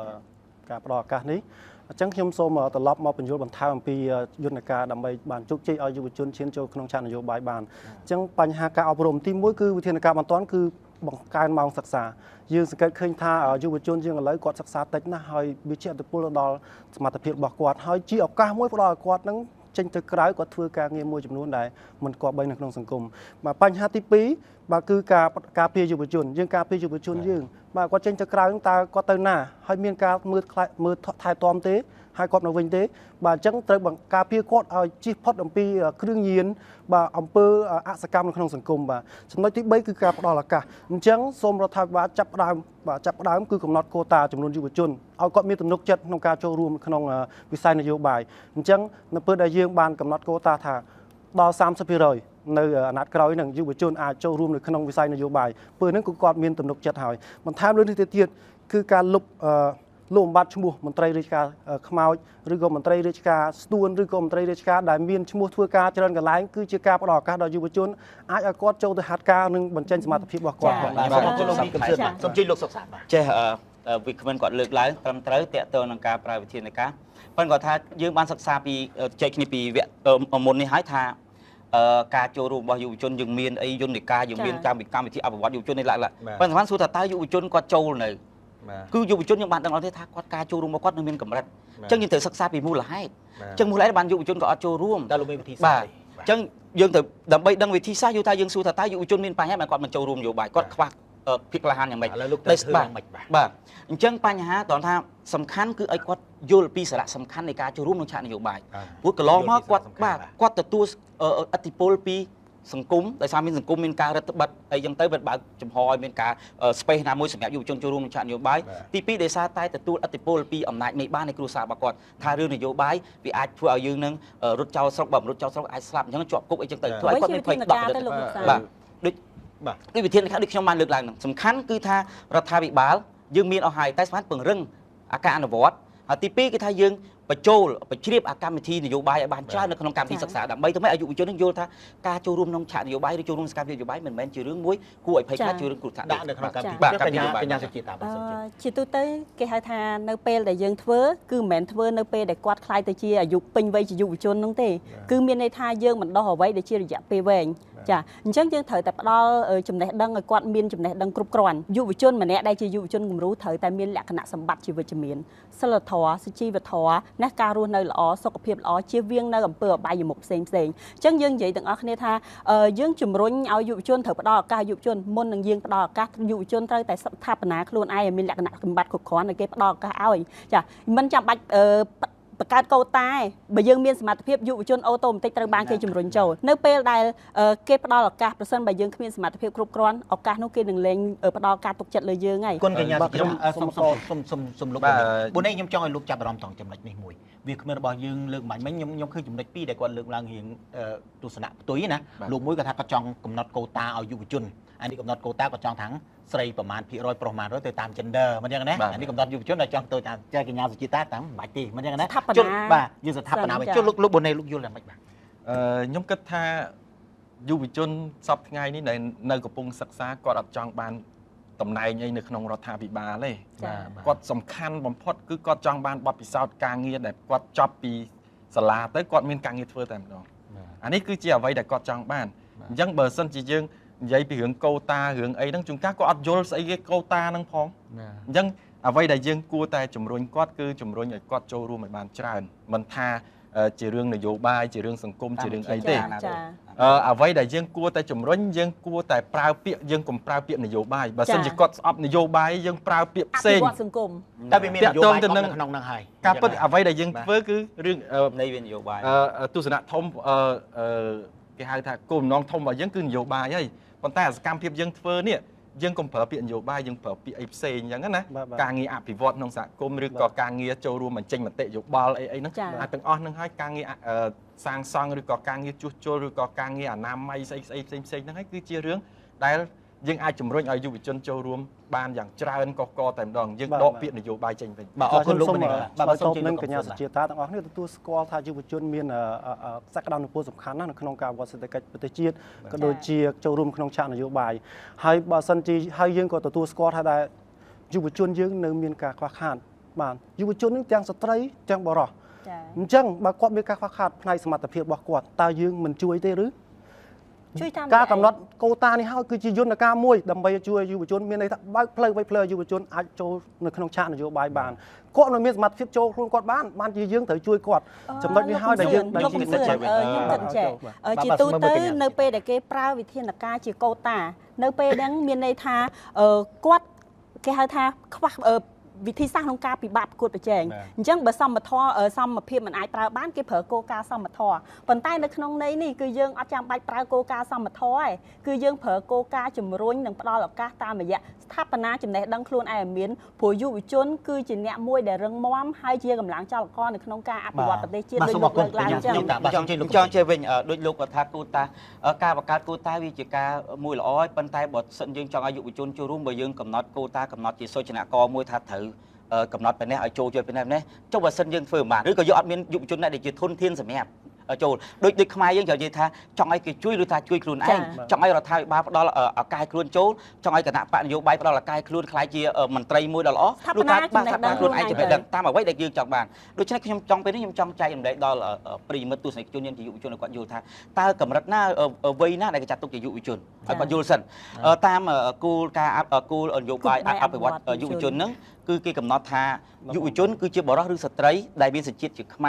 ់ការផ្ដល់ឱកាសនេះអញ្ចឹងខ្ញុំសូមត្រឡប់មកបញ្យល់បន្ថែមអំពីយន្តការដើម្បីបានជោគជ័យឲ្យយុវជនឈានចូលក្នុងឆាកនយោបាយបានអញ្ចឹងបញ្ហាការអប់រំទី1គឺវិធានការបន្ទាន់គឺបង្កើនម៉ោងសិក្សាយើងសង្កេតឃើញថាយុវជនយើងឥឡូវគាត់សិក្សាតិចណាស់ហើយវាជាឥទ្ធិពលដល់សមត្ថភាពរបស់គាត់ហើយជាឱកាសមួយផ្ដល់ឲ្យគាត់នឹងចេញទៅក្រៅគាត់ធ្វើការងារមួយចំនួនដែលមិនគប្បីនៅក្នុងសង្គមបាទបញ្ហាទី2បាទគឺការពារយុវជនយើងការពារយុវជនយើងបាទគាត់ចេញទៅក្រៅតើគាត់ទៅណាហើយមានការមើលថែទាំទេហើយគាត់នៅវិញទេបាទអញ្ចឹងត្រូវការពារគាត់ឲ្យជៀសផុតអំពីគ្រឿងញៀនបាទអំពើអសកម្មនៅក្នុងសង្គមបាទចំណុចទី3គឺការផ្ដល់ឱកាសអញ្ចឹងសូមរដ្ឋាភិបាលចាប់ផ្ដើមបាទចាប់ផ្ដើមគឺកំណត់កូតាចំនួនយុវជនឲ្យគាត់មានទំនុកចិត្តក្នុងការចូលរួមក្នុងវិស័យនយោបាយអញ្ចឹងនៅពេលដែលយើងបានកំណត់កូតាថាដល់ 30% នៅអាណត្តិក្រោយនឹងយុវជនអាចចូលរួមនៅក្នុងវិស័យនយោបាយពេលហ្នឹងគឺគាត់មានទំនុកចិត្តហើយបន្ថែមលើនេះទៅទៀតគឺការលុបបំបត្តិឈ្មោះមន្ត្រីរាជការខ្មោចឬក៏មន្ត្រីរាជការស្ទួនឬក៏មន្ត្រីរាជការដែលមានឈ្មោះធ្វើការច្រើនកន្លែងគឺជាការផ្ដល់ឱកាសដល់យុវជនអាចឲ្យគាត់ចូលទៅហាត់ការនិងបញ្ចេញសមត្ថភាពរបស់គាត់បាទសូមអរគុណលោកមីកំសឿនបាទសូមជម្រាបលោកសុខសាន្តបាទចេះវិក្កាមគាត់លើកឡើងត្រឹមត្រូវទាក់ទងនឹងការប្រើវិធានការប៉ុន្តែគាត់ថាយើងបានសិក្សាពីចែកគ្នាពីវគ្គមុននេះហើយថាការចូលរួមរបស់យុវជនយើងមានអីយន្តការយើងមានកម្មវិធីអភិវឌ្ឍយុវជននេះឡាក់ប៉ុន្តែសំខាន់សួរថាតើយុវជនគាត់ចូលនៅគឺយុវជនយើងបានដឹងអត់ទេថាគាត់ការចូលរួមរបស់គាត់នៅមានកម្រិតអញ្ចឹងយើងត្រូវសិក្សាពីមូលហេតុអញ្ចឹងមូលហេតុបានយុវជនក៏អត់ចូលរួមតើលោកមានវិធីសាស្ត្រអញ្ចឹងយើងត្រូវដើម្បីដឹងវិធីសាស្ត្រយល់ថាយើងសួរថាតើយុវជនមានបញ្ហាបានគាត់មិនចូលរួមនយោបាយគាត់ខ្វះភាពក្លាហានយ៉ាងម៉េចបាទអញ្ចឹងបញ្ហាតោះថាសំខាន់គឺឲ្យគាត់យល់ពីសារៈសំខាន់នៃការចូលរួមក្នុងឆាកនយោបាយព្រោះកន្លងមកគាត់បាទគាត់ទទួលឥទ្ធិពលពីសង្គមដោយសារមានសង្គមមានការរឹតបន្តឹងអីចឹងទៅវាបើកចំហឲ្យមានការ space ណាមួយសម្រាប់យុវជនចូលរួមក្នុងឆាកនយោបាយទី2ដោយសារតែទទួលឥទ្ធិពលពីអំណាចមេបាននៃគ្រួសាររបស់គាត់ថារឿងនយោបាយវាអាចធ្វើឲ្យយើងនឹងរត់ចោលស្រុកបើមិនរត់ចោលស្រុកអាចស្លាប់អញ្ចឹងជាប់គុកអីចឹងទៅធ្វើឲ្យគាត់មានភ័យដកទៅបាទដូចវិធានការដូចខ្ញុំបានលើកឡើងហ្នឹងសំខាន់គឺថារដ្ឋាភិបាលយើងមានអស់ហើយតែសំខាន់ពង្រឹងការអនុវត្តហើយទី2គឺថាយើងបញ្ចូលបញ្ជ្រាបកម្មវិធីនយោបាយឲ្យបានច្រើននៅក្នុងកម្មវិធីសិក្សាដើម្បីធ្វើឲ្យយុវជននឹងយល់ថាការចូលរួមក្នុងឆាកនយោបាយឬចូលរួមសកម្មភាពនយោបាយមិនមែនជារឿងមួយគួរឲ្យភ័យខ្លាចជារឿងគ្រោះថ្នាក់ដាក់នៅក្នុងកម្មវិធីបញ្ញាសុជាតាជាទូទៅគេហៅថានៅពេលដែលយើងធ្វើគឺមិនមែនធ្វើនៅពេលដែលគាត់ក្លាយទៅជាអាយុពេញវ័យជាយុវជននោះទេគឺមានន័យថាយើងមិនដោះអ្វីដែលជារយៈពេលវែង ចាអញ្ចឹងយើងត្រូវតែផ្ដល់ចំណេះដឹងឲ្យគាត់មានចំណេះដឹងគ្រប់គ្រាន់យុវជនម្នាក់ដែលជាយុវជនគំរូត្រូវតែមានលក្ខណៈសម្បត្តិជាវិជ្ជមានសិលធម៌សុជីវធម៌ណាការរស់នៅល្អសុខភាពល្អជៀសវាងនៅអំពើអបាយមុខផ្សេងផ្សេងអញ្ចឹងយើងនិយាយទាំងអស់គ្នាថាយើងជំរុញឲ្យយុវជនត្រូវផ្ដល់ឱកាសយុវជនមុននឹងយើងផ្ដល់ឱកាសយុវជនត្រូវតែស្ថាបនាខ្លួនឯងឲ្យមានលក្ខណៈសម្បត្តិគ្រប់គ្រាន់ឲ្យគេផ្ដល់ឱកាសឲ្យចាមិនចាំបាច់បង្កើតកូតាបើយើងមានសមត្ថភាពយុវជនអូតូម៉ាទិកត្រូវបានគេជំរុញចូលនៅពេលដែលគេផ្ដល់ឱកាសប្រសិនបើយើងគ្មានសមត្ថភាពគ្រប់គ្រាន់ឱកាសនោះគេនឹងលែងផ្ដល់ការទុកចិត្តលើយើងហើយគុណកញ្ញាខ្ញុំសុំសុំសុំសុំលោកបុនេះខ្ញុំចង់ឲ្យលោកចាប់អារម្មណ៍ត្រង់ចំណុចនេះមួយវាគ្មានរបស់យើងលើកបាញ់មិញខ្ញុំឃើញចំណុចពីរដែលគាត់លើកឡើងរៀងទស្សនៈផ្ទុយណាលោកមួយគាត់ថាគាត់ចង់កំណត់កូតាឲ្យយុវជនអានេះកំណត់កូតាគាត់ចង់ថាងស្រីប្រមាណភាគរយប្រុសប្រមាណរយទៅតាម gender មិនយ៉ាងណាអានេះកំណត់យុវជនដែលចង់ទៅតាមចែកញ្ញាសុជីតាតាមមិនបាច់ទេមិនយ៉ាងណាជុលបាទយើងស្ថាបនាវិញជុលលោកបូណេលោកយល់យ៉ាងម៉េចបាទខ្ញុំគិតថាយុវជនសប្តាហ៍ថ្ងៃនេះនៅកំពុងសិក្សាគាត់អត់ចង់បានតំណែងអីនៅក្នុងរដ្ឋាភិបាលទេគាត់សំខាន់បំផុតគឺគាត់ចង់បានបទពិសោធន៍ការងារដែលគាត់ចប់ពីសាលាទៅគាត់មានការងារធ្វើតែម្ដងអានេះគឺជាអ្វីដែលគាត់ចង់បានអញ្ចឹងបើសិនជាយើងនិយាយពីរឿងកូតារឿងអីហ្នឹងជួនកាលគាត់អត់យល់ស្អីគេកូតាហ្នឹងផងអញ្ចឹងអ្វីដែលយើងគួរតែជំរុញគាត់គឺជំរុញឲ្យគាត់ចូលរួមឲ្យបានច្រើនមិនថាជារឿងនយោបាយជារឿងសង្គមជារឿងអីទេអ្វីដែលយើងគួរតែជំរុញយើងគួរតែប្រើពាក្យយើងកុំប្រើពាក្យនយោបាយបើសិនជាគាត់ស្អប់នយោបាយយើងប្រើពាក្យផ្សេងសង្គមតែវាមាននយោបាយនៅក្នុងហ្នឹងហើយការពិតអ្វីដែលយើងធ្វើគឺរឿងនៃវានយោបាយទស្សនៈធំគេហៅថាគោលបំណងធំរបស់យើងគឺនយោបាយហើយប៉ុន្តែសកម្មភាពយើងធ្វើនេះយើងកុំប្រើពាក្យនយោបាយយើងប្រើពាក្យអីផ្សេងអញ្ចឹងណាការងារអភិវឌ្ឍក្នុងសហគមន៍ឬក៏ការងារចូលរួមបញ្ចេញមតិយោបល់អីអីហ្នឹងអាទាំងអស់ហ្នឹងហើយការងារសាងសង់ឬក៏ការងារជួសជុលឬក៏ការងារអនាម័យស្អីស្អីផ្សេងផ្សេងហ្នឹងហើយគឺជារឿងដែលយើងអាចជំរុញឲ្យយុវជនចូលរួមបានយ៉ាងច្រើនកកតែម្ដងយើងដកពាក្យនយោបាយចេញវិញបាទអរគុណលោកមនីបាទសូមនឹងកញ្ញាសុជាតាទាំងអស់គ្នាទទួលស្គាល់ថាយុវជនមានសក្តានុពលសំខាន់ណាស់នៅក្នុងការវត្តសេដ្ឋកិច្ចប្រទេសជាតិក៏ដូចជាចូលរួមក្នុងឆាកនយោបាយហើយបើសិនជាហើយយើងក៏ទទួលស្គាល់ថាដែរយុវជនយើងនៅមានការខ្វះខាតបាទយុវជននឹងទាំងស្ត្រីទាំងបុរសអញ្ចឹងបើគាត់មានការខ្វះខាតផ្នែកសមត្ថភាពរបស់គាត់តើយើងមិនជួយទេឬជួយតាមការកំណត់កូតានេះហើយគឺជាយន្តការមួយដើម្បីជួយយុវជនមានន័យថាបើកផ្លូវឲ្យយុវជនអាចចូលនៅក្នុងឆាកនយោបាយបានគាត់នៅមានសមត្ថភាពចូលខ្លួនគាត់បានបានជាយើងត្រូវជួយគាត់ចំណុចនេះហើយដែលយើងដែលជាខ្ញុំគិតចេះជាទូទៅនៅពេលដែលគេប្រើវិធានការជាកូតានៅពេលហ្នឹងមានន័យថាគាត់គេហៅថាខ្វះវិធីសាស្ត្រក្នុងការពិបាកប្រកួតប្រជែងអញ្ចឹងបើសមធម៌សមភាពមិនអាចប្រើបានគេប្រើគោលការណ៍សមធម៌ប៉ុន្តែនៅក្នុងន័យនេះគឺយើងអត់ចាំបាច់ប្រើគោលការណ៍សមធម៌ទេគឺយើងប្រើគោលការណ៍ជំរុញនិងផ្ដល់ឱកាសតាមរយៈស្ថាបនាចំណេះដឹងខ្លួនឯងឲ្យមានព្រោះយុវជនគឺជាអ្នកមួយដែលរឹងមាំហើយជាកម្លាំងចលករនៅក្នុងការអភិវឌ្ឍប្រទេសជាតិដូចលោកលើកឡើងអញ្ចឹងចង់ចេះវិញដូចលោកគាត់ថាគោតាការបង្កើតគោតាវាជាការមួយល្អហើយប៉ុន្តែបើសិនយើងចង់ឲ្យយុវជនចូលរួមបើយើងកំណត់គោតាកំណត់ជាសូចនាករមួយថាត្រូវកំណត់ប៉ុណ្ណេះឲ្យចូលជួយប៉ុណ្ណេះប៉ុណ្ណេះចុះបើសិនយើងធ្វើមិនបានឬក៏យកអត់មានយុវជនណាដែលជាធនធានសម្រាប់ចូលដូចខ្មែរយើងត្រូវនិយាយថាចង់ឲ្យគេជួយឬថាជួយខ្លួនឯងចង់ឲ្យរដ្ឋាភិបាលផ្ដល់ឱកាសខ្លួនចូលចង់ឲ្យគណៈបកនយោបាយផ្ដល់ឱកាសខ្លួនក្លាយជាមន្ត្រីមួយដ៏ល្អឬថាបានស្ថាបនាខ្លួនឯងចំណេះដឹងតាមអ្វីដែលយើងចង់បានដូច្នេះខ្ញុំចង់ពេលនេះខ្ញុំចង់ចែករំលែកដល់ប្រិយមិត្តទស្សនិកជនយើងជាយុវជនឲ្យគាត់យល់ថាតើកម្រិតណាវ័យណាដែលគេចាត់ទុកជាយុវជនឲ្យគាត់យល់សិនតាមគោលការណ៍គោលនយោបាយអភិវឌ្ឍយុវជនហ្នឹងគឺគេកំណត់ថាយុវជនគឺជាបុរសឬស្ត្រីដែលមានសញ្ជាតិជាខ្មែ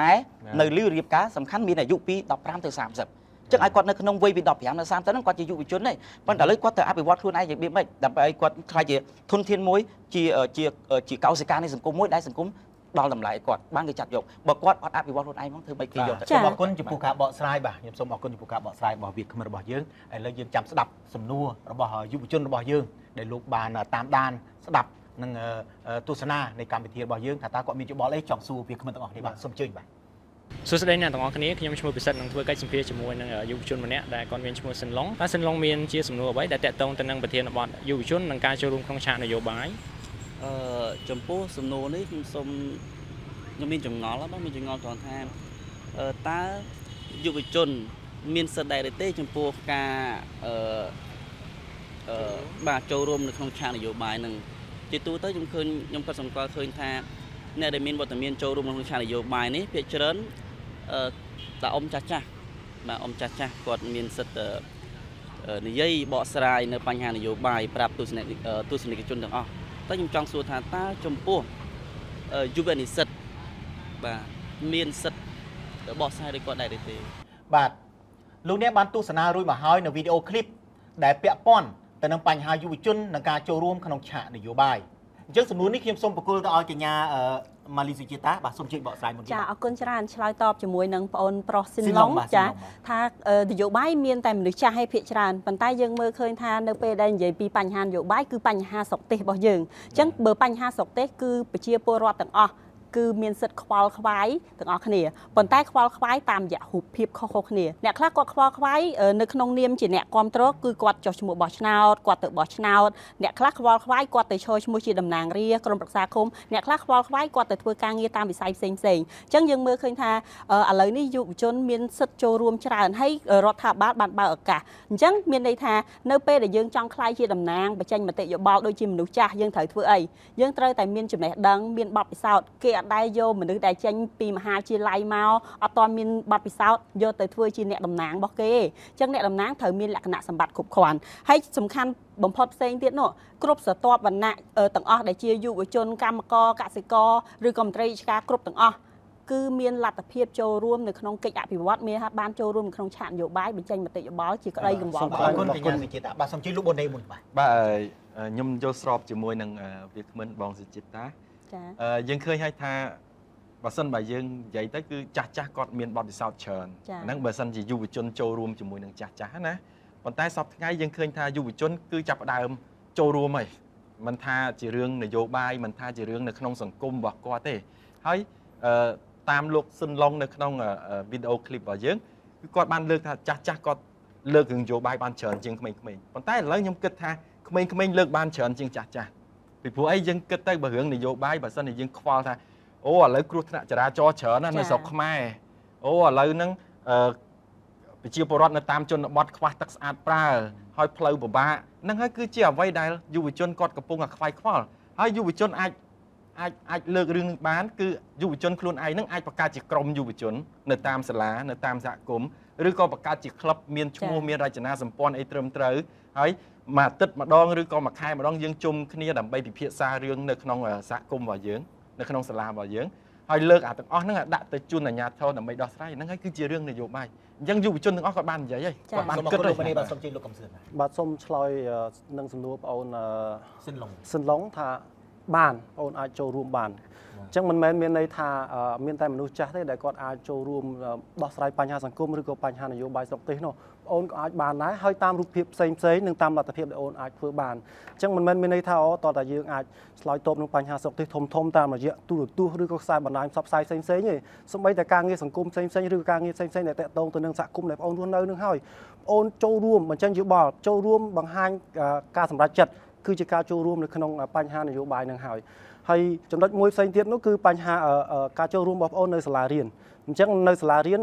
រនៅលីរៀបការសំខាន់មានអាយុពី15ទៅ30ចឹងឲ្យគាត់នៅក្នុងវ័យពី15ដល់30ហ្នឹងគាត់ជាយុវជនទេប៉ុន្តែឥឡូវគាត់ត្រូវអភិវឌ្ឍខ្លួនឯងយ៉ាងម៉េចដើម្បីឲ្យគាត់ក្លាយជាធនធានមួយជាជាជាកោសិកានៃសង្គមមួយដែលសង្គមដល់តម្លៃគាត់បានគេចាត់យកបើគាត់អត់អភិវឌ្ឍខ្លួនឯងហ្មងធ្វើម៉េចគេយកសូមអរគុណចំពោះការបកស្រាយបាទខ្ញុំសូមអរគុណចំពោះការបកស្រាយរបស់វាគ្មិនរបស់យើងឥឡូវយើងចាំស្ដាប់សំណួររបស់យុវជនរបស់យើងដែលលោកបានតាមដានស្ដាប់និងទស្សនានៃកម្មវិធីរបស់យើងថាតើគាត់មានយោបល់អីចង់សួរវាគ្មិនទាំងអស់គ្នាបាទសូមអញ្ជើញបាទសួស្តីអ្នកទាំងអស់គ្នាខ្ញុំឈ្មោះពិសិដ្ឋនឹងធ្វើកិច្ចសម្ភាសជាមួយនឹងយុវជនម្នាក់ដែលគាត់មានឈ្មោះសិនឡុងតើសិនឡុងមានជាសំណួរអ្វីដែលតាក់ទងទៅនឹងប្រធានបទយុវជននិងការចូលរួមក្នុងឆាកនយោបាយចំពោះសំណួរនេះខ្ញុំសូមខ្ញុំមានចម្ងល់បងមានចម្ងល់ត្រង់ថាតើយុវជនមានសិទ្ធិដែរឬទេចំពោះការបាទចូលរួមនៅក្នុងឆាកនយោបាយនឹងជាទូទៅខ្ញុំឃើញខ្ញុំក៏សម្គាល់ឃើញថាអ្នកដែលមានវត្តមានចូលរួមក្នុងឆាកនយោបាយនេះភាគច្រើនតាអ៊ំចាស់ចាស់បាទអ៊ំចាស់ចាស់គាត់មានសិទ្ធិ និយាយបកស្រាយនៅបញ្ហានយោបាយប្រាប់ទស្សនិកជនទាំងអស់តែខ្ញុំចង់សួរថាតើចំពោះយុវនិស្សិតបាទមានសិទ្ធិបកស្រាយដោយគាត់ដែរឬទេបាទលោកអ្នកបានទស្សនារួចមកហើយនៅវីដេអូឃ្លីបដែលពាក់ព័ន្ធទៅនឹងបញ្ហាយុវជននិងការចូលរួមក្នុងឆាកនយោបាយអញ្ចឹងសំណួរនេះខ្ញុំសូមប្រគល់ទៅឲ្យកញ្ញាម៉ាលីសុជាតាបាទសូមជួយបកស្រាយមុនចាអរគុណច្រើនឆ្លើយតបជាមួយនឹងប្អូនប្រុសស៊ីនឡុងចាថានយោបាយមានតែមនុស្សចាស់ហើយភាគច្រើនប៉ុន្តែយើងមើលឃើញថានៅពេលដែលនិយាយពីបញ្ហានយោបាយគឺបញ្ហាស្រុកទេសរបស់យើងអញ្ចឹងបើបញ្ហាស្រុកទេសគឺប្រជាពលរដ្ឋទាំងអស់គឺមានសិទ្ធិខ្វល់ខ្វាយទាំងអស់គ្នាប៉ុន្តែខ្វល់ខ្វាយតាមរយៈរូបភាពខុសៗគ្នាអ្នកខ្លះគាត់ខ្វល់ខ្វាយនៅក្នុងនាមជាអ្នកគាំទ្រគឺគាត់ចុះឈ្មោះបោះឆ្នោតគាត់ទៅបោះឆ្នោតអ្នកខ្លះខ្វល់ខ្វាយគាត់ទៅឈរឈ្មោះជាតំណាងរាស្ត្រក្រុមប្រឹក្សាឃុំអ្នកខ្លះខ្វល់ខ្វាយគាត់ទៅធ្វើការងារតាមវិស័យផ្សេងៗអញ្ចឹងយើងមើលឃើញថាឥឡូវនេះយុវជនមានសិទ្ធិចូលរួមច្រើនហើយរដ្ឋាភិបាលបានបើកឱកាសអញ្ចឹងមានន័យថានៅពេលដែលយើងចង់ក្លាយជាតំណាងបញ្ចេញមតិយោបល់ដូចជាមនុស្សចាស់យើងត្រូវធ្វើអីយើងត្រូវតែមានចំណេះដឹងមានបទពិសោធន៍គេអត់ដែរយកមនុស្សដែលចេញពីមហាវិទ្យាល័យមកអត់ទាន់មានបទពិសោធន៍យកទៅធ្វើជាអ្នកតំណាងរបស់គេអញ្ចឹងអ្នកតំណាងត្រូវមានលក្ខណៈសម្បត្តិគ្រប់គ្រាន់ហើយសំខាន់បំផុតផ្សេងទៀតនោះគ្រប់ស្រទាប់វណ្ណៈទាំងអស់ដែលជាយុវជនកម្មករកសិករឬក៏មន្ត្រីរាជការគ្រប់ទាំងអស់គឺមានលទ្ធភាពចូលរួមនៅក្នុងកិច្ចអភិវឌ្ឍមានបានចូលរួមក្នុងឆាកនយោបាយបញ្ចេញមតិយោបល់ជាក្តីកង្វល់អរគុណកញ្ញាសុជាតាបាទសូមជម្រាបលោកប៊ុនណេមុនបាទបាទខ្ញុំយល់ស្របជាមួយនឹងវាគ្មិនបងសុជាតាយើងឃើញហើយថាបើសិនបើយើងនិយាយទៅគឺចាស់ចាស់គាត់មានបទពិសោធន៍ច្រើនហ្នឹងបើសិនជាយុវជនចូលរួមជាមួយនឹងចាស់ចាស់ណាប៉ុន្តែសប្តាហ៍ថ្ងៃយើងឃើញថាយុវជនគឺចាប់ផ្ដើមចូលរួមហើយមិនថាជារឿងនយោបាយមិនថាជារឿងនៅក្នុងសង្គមរបស់គាត់ទេហើយតាមលោកស៊ិនឡុងនៅក្នុងវីដេអូឃ្លីបរបស់យើងគឺគាត់បានលើកថាចាស់ចាស់គាត់លើករឿងនយោបាយបានច្រើនជាងក្មេងៗប៉ុន្តែឥឡូវខ្ញុំគិតថាក្មេងៗលើកបានច្រើនជាងចាស់ចាស់ពីព្រោះអីយើងគិតទៅបើរឿងនយោបាយបើសិនជាយើងខ្វល់ថាអូឥឡូវគ្រោះថ្នាក់ចរាចរណ៍ច្រើនណាស់នៅស្រុកខ្មែរអូឥឡូវហ្នឹងប្រជាពលរដ្ឋនៅតាមជនបទខ្វះទឹកស្អាតប្រើហើយផ្លូវពិបាកហ្នឹងហើយគឺជាអ្វីដែលយុវជនគាត់កំពុងតែខ្វាយខ្វល់ហើយយុវជនអាចលើករឿងបានគឺយុវជនខ្លួនឯងហ្នឹងអាចបង្កើតជាក្រុមយុវជននៅតាមសាលានៅតាមសហគមន៍ឬក៏បង្កើតជាក្លឹបមានឈ្មោះមានរចនាសម្ព័ន្ធអីត្រឹមត្រូវហើយមួយអាទិត្យម្ដងឬក៏មួយខែម្ដងយើងជុំគ្នាដើម្បីពិភាក្សារឿងនៅក្នុងសហគមន៍របស់យើងនៅក្នុងសាលារបស់យើងហើយលើកអាទាំងអស់ហ្នឹងដាក់ទៅជូនអាជ្ញាធរដើម្បីដោះស្រាយហ្នឹងហើយគឺជារឿងនយោបាយអញ្ចឹងយុវជនទាំងអស់គាត់បាននិយាយហើយគាត់បានគិតហើយបាទសូមជម្រាបលោកកំសឿនបាទសូមឆ្លើយនឹងសំណួរប្អូនស៊ិនឡុងថាបានប្អូនអាចចូលរួមបានអញ្ចឹងមិនមែនមានន័យថាមានតែមនុស្សចាស់ទេដែលគាត់អាចចូលរួមដោះស្រាយបញ្ហាសង្គមឬក៏បញ្ហានយោបាយស្រុកទេសនោះអូនក៏អាចបានដែរហើយតាមរូបភាពផ្សេងផ្សេងនិងតាមលទ្ធភាពដែលអូនអាចធ្វើបានអញ្ចឹងមិនមែនមានន័យថាអូតើតែយើងអាចឆ្លើយតបនឹងបញ្ហាស្រុកទេសធំធំតាមរយៈទូរទស្សន៍ឬក៏ខ្សែបណ្ដាញផ្សព្វផ្សាយផ្សេងផ្សេងទេសូម្បីតែការងារសង្គមផ្សេងផ្សេងឬការងារផ្សេងផ្សេងដែលតាក់ទងទៅនឹងសហគមន៍ដែលអូនរស់នៅនឹងហើយអូនចូលរួមបញ្ចេញយោបល់ចូលរួមបង្ហាញការសម្រេចចិត្តគឺជាការចូលរួមនៅក្នុងបញ្ហានយោបាយនឹងហើយហើយចំណុចមួយផ្សេងទៀតនោះគឺបញ្ហាការចូលរួមរបស់បងប្អូននៅសាលារៀនអញ្ចឹងនៅសាលារៀន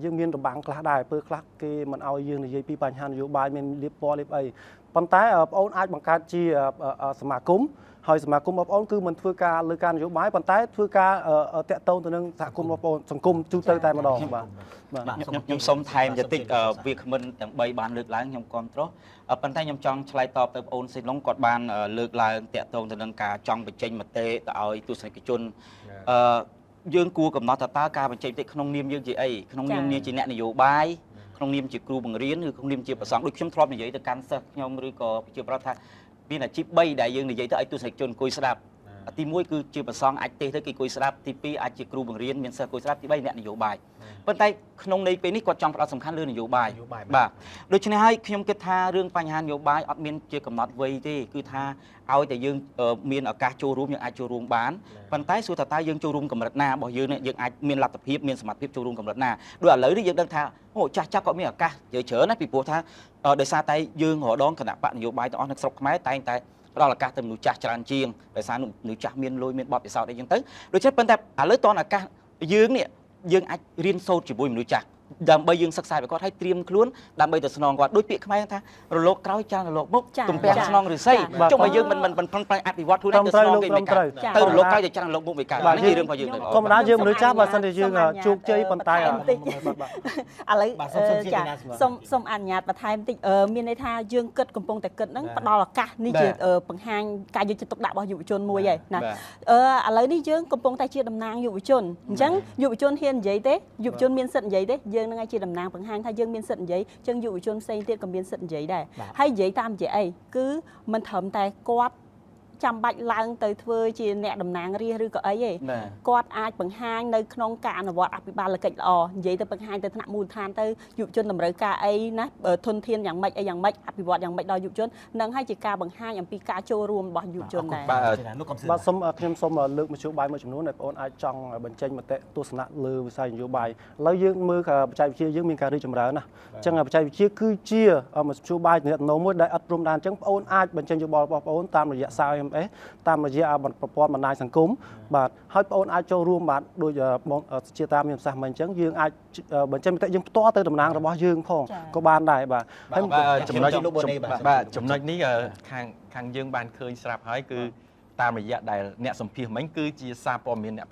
យើងមានរបាំងខ្លះដែរពេលខ្លះគេមិនឲ្យយើងនិយាយពីបញ្ហានយោបាយមានលៀបពណ៌លៀបអីប៉ុន្តែបងប្អូនអាចបង្កើតជាសមាគមហើយសមាគមបងប្អូនគឺមិនធ្វើការលើការនយោបាយប៉ុន្តែធ្វើការតាក់ទងទៅនឹងសហគមន៍បងប្អូនសង្គមទូទៅតែម្ដងបាទខ្ញុំសូមថែមបន្តិចវាគ្មិនទាំង3បានលើកឡើងខ្ញុំគាំទ្រប៉ុន្តែខ្ញុំចង់ឆ្លើយតបទៅបងអូនសេឡុងគាត់បានលើកឡើងតាក់ទងទៅនឹងការចង់បញ្ចេញមតិទៅឲ្យទស្សនិកជនយើងគួរកំណត់ថាតើការបញ្ចេញមតិក្នុងនាមយើងជាអីក្នុងនាមជាអ្នកនយោបាយក្នុងនាមជាគ្រូបង្រៀនឬក្នុងនាមជាព្រះសង្ឃដូចខ្ញុំធ្លាប់និយាយទៅកាន់សិស្សខ្ញុំឬក៏ប្រជាប្រដ្ឋថាមានអាជីព3ដែលយើងនិយាយទៅឲ្យទស្សនិកជនអង្គុយស្ដាប់ទី1គឺជាព្រះសង្ឃអាចទេសទៅគេអង្គុយស្ដាប់ទី2អាចជាគ្រូបង្រៀនមានសិស្សអង្គុយស្ដាប់ទី3អ្នកនយោបាយប៉ុន្តែក្នុងន័យពេលនេះគាត់ចង់ផ្ដោតសំខាន់លើនយោបាយបាទដូច្នេះហើយខ្ញុំគិតថារឿងបញ្ហានយោបាយអត់មានជាកំណត់វ័យទេគឺថាឲ្យតែយើងមានឱកាសចូលរួមយើងអាចចូលរួមបានប៉ុន្តែសួរថាតើយើងចូលរួមកម្រិតណារបស់យើងយើងអាចមានលទ្ធភាពមានសមត្ថភាពចូលរួមកម្រិតណាដូចឥឡូវនេះយើងដឹងថាអូចាស់ចាស់គាត់មានឱកាសនិយាយច្រើនណាពីព្រោះថាដោយសារតែយើងរដងគណៈបកនយោបាយទាំងអស់នៅស្រុកខ្មែរតែងតែផ្ដល់ឱកាសទៅមនុស្សចាស់ច្រើនជាងដោយសារមនុស្សចាស់មានលុយមានបទពិសោធន៍អីចឹងទៅដូច្នេះប៉ុន្តែឥឡូវតនឱកាសយើងនេះយើងអាចរៀនសូត្រជាមួយមនុស្សចាស់ ដើម្បីយើងសិក្សាពីគាត់ឲ្យត្រៀមខ្លួនដើម្បីទៅស្នងគាត់ដូចពាក្យខ្មែរថារលកក្រោយចានរលកមុខទំពាំងស្នងឫស្សីចុះបើយើងមិនប្រឹងប្រែងអភិវឌ្ឍខ្លួនឯងទៅស្នងគេមិនកើតទៅរលកក្រោយទៅចានរលកមុខមិនកើតនេះជារឿងរបស់យើងធម្មតាយើងមនុស្សចាស់បើសិនជាយើងជោគជ័យប៉ុន្តែឥឡូវចាសូមអនុញ្ញាតបន្ថែមតិចមានន័យថាយើងគិតកំពុងតែគិតហ្នឹងផ្ដល់ឱកាសនេះជាបង្ហាញការយកចិត្តទុកដាក់របស់យុវជនមួយហើយណាឥឡូវនេះយើងកំពុងតែជាតំណាងយុវជនអញ្ចឹងយុវជនហ៊ាននិយាយទេយុវជនមានសិទ្ធិនិយាយទេយើងនឹងឯងជាតំណាងបង្ហាញថាយើងមានសិទ្ធិនិយាយចឹងយុវជនផ្សេងទៀតក៏មានសិទ្ធិនិយាយដែរហើយនិយាយតាមនិយាយអីគឺមិនត្រឹមតែគាត់ចាំបាច់ឡើងទៅធ្វើជាអ្នកតំណាងរាស្ត្រឬក៏អីទេគាត់អាចបង្ហាញនៅក្នុងការអនុវត្តអភិបាលកិច្ចល្អនិយាយទៅបង្ហាញទៅថ្នាក់មូលដ្ឋានទៅយុវជនតម្រូវការអីណាធនធានយ៉ាងម៉េចអីយ៉ាងម៉េចអភិវឌ្ឍយ៉ាងម៉េចដល់យុវជននឹងហើយជាការបង្ហាញអំពីការចូលរួមរបស់យុវជនដែរបាទសូមខ្ញុំសូមលើកមធ្យោបាយមួយចំនួនដែលបងប្អូនអាចចង់បញ្ចេញមតិទស្សនៈលើវិស័យនយោបាយឥឡូវយើងមើលបច្ចេកវិទ្យាយើងមានការរីកចម្រើនណាអញ្ចឹងបច្ចេកវិទ្យាគឺជាមធ្យោបាយទំនាក់ទំនងមួយដែលអត់ព្រំដែនអញ្ចឹងបងប្អូនអាចបញ្ចេញយោបល់របស់បងប្អូនតាមរយៈសារ SMS តាមរយៈប្រព័ន្ធបណ្ដាញសង្គមបាទហើយបងប្អូនអាចចូលរួមបាទដូចបងជាតាមមានប្រសាសន៍មកអញ្ចឹងយើងអាចបញ្ចេញមតិយើងផ្ទាល់ទៅតំណាងរបស់យើងផងក៏បានដែរបាទហើយចំណុចបាទចំណុចនេះខាងយើងបានឃើញស្រាប់ហើយគឺតាមរយៈដែលអ្នកសម្ភាសមិញគឺជាសារព័ត៌មានអ្នក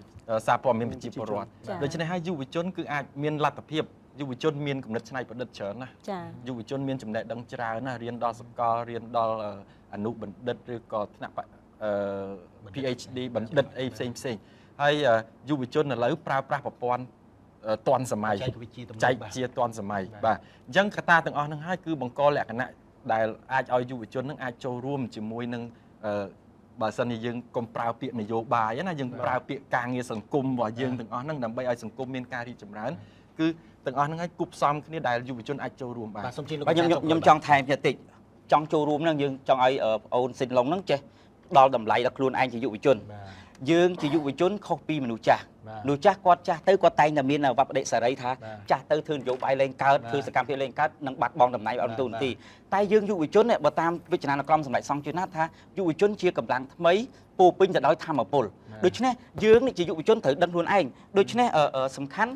សារព័ត៌មានប្រជាពលរដ្ឋដូច្នេះហើយយុវជនគឺអាចមានលទ្ធភាពយុវជនមានគំនិតច្នៃប្រឌិតច្រើនណាស់យុវជនមានចំណេះដឹងច្រើនណាស់រៀនដល់សកលរៀនដល់អនុបណ្ឌិតឬក៏ថ្នាក់ PhD បណ្ឌិតអីផ្សេងផ្សេងហើយយុវជនឥឡូវប្រើប្រាស់ប្រព័ន្ធទាន់សម័យចែកជាទាន់សម័យបាទអញ្ចឹងកត្តាទាំងអស់ហ្នឹងហើយគឺបង្កលក្ខណៈដែលអាចឲ្យយុវជនហ្នឹងអាចចូលរួមជាមួយនឹងបើសិនជាយើងកុំប្រើពាក្យនយោបាយណាយើងប្រើពាក្យការងារសង្គមរបស់យើងទាំងអស់ហ្នឹងដើម្បីឲ្យសង្គមមានការរីកចម្រើនគឺទាំងអស់ហ្នឹងឲ្យគប់ផ្សំគ្នាដែលយុវជនអាចចូលរួមបានខ្ញុំចង់ថែមតិចចង់ចូលរួមហ្នឹងយើងចង់ឲ្យប្អូនសិនឡុងហ្នឹងចេះដល់តម្លៃដល់ខ្លួនឯងជាយុវជនយើងជាយុវជនខុសពីមនុស្សចាស់មនុស្សចាស់គាត់ចាស់ទៅគាត់តែងតែមានវប្បដិសេរីថាចាស់ទៅធ្វើនយោបាយលែងកើតធ្វើសកម្មភាពលែងកើតនឹងបាត់បង់តំណែងអត់ទូនាទីតែយើងយុវជនបើតាមវិចនានុក្រមសម្ដេចសង្ឃជាណាថាយុវជនជាកម្លាំងថ្មីពោពេញទៅដោយធម៌ពលដូច្នេះយើងនេះជាយុវជនត្រូវដឹងខ្លួនឯងដូច្នេះសំខាន់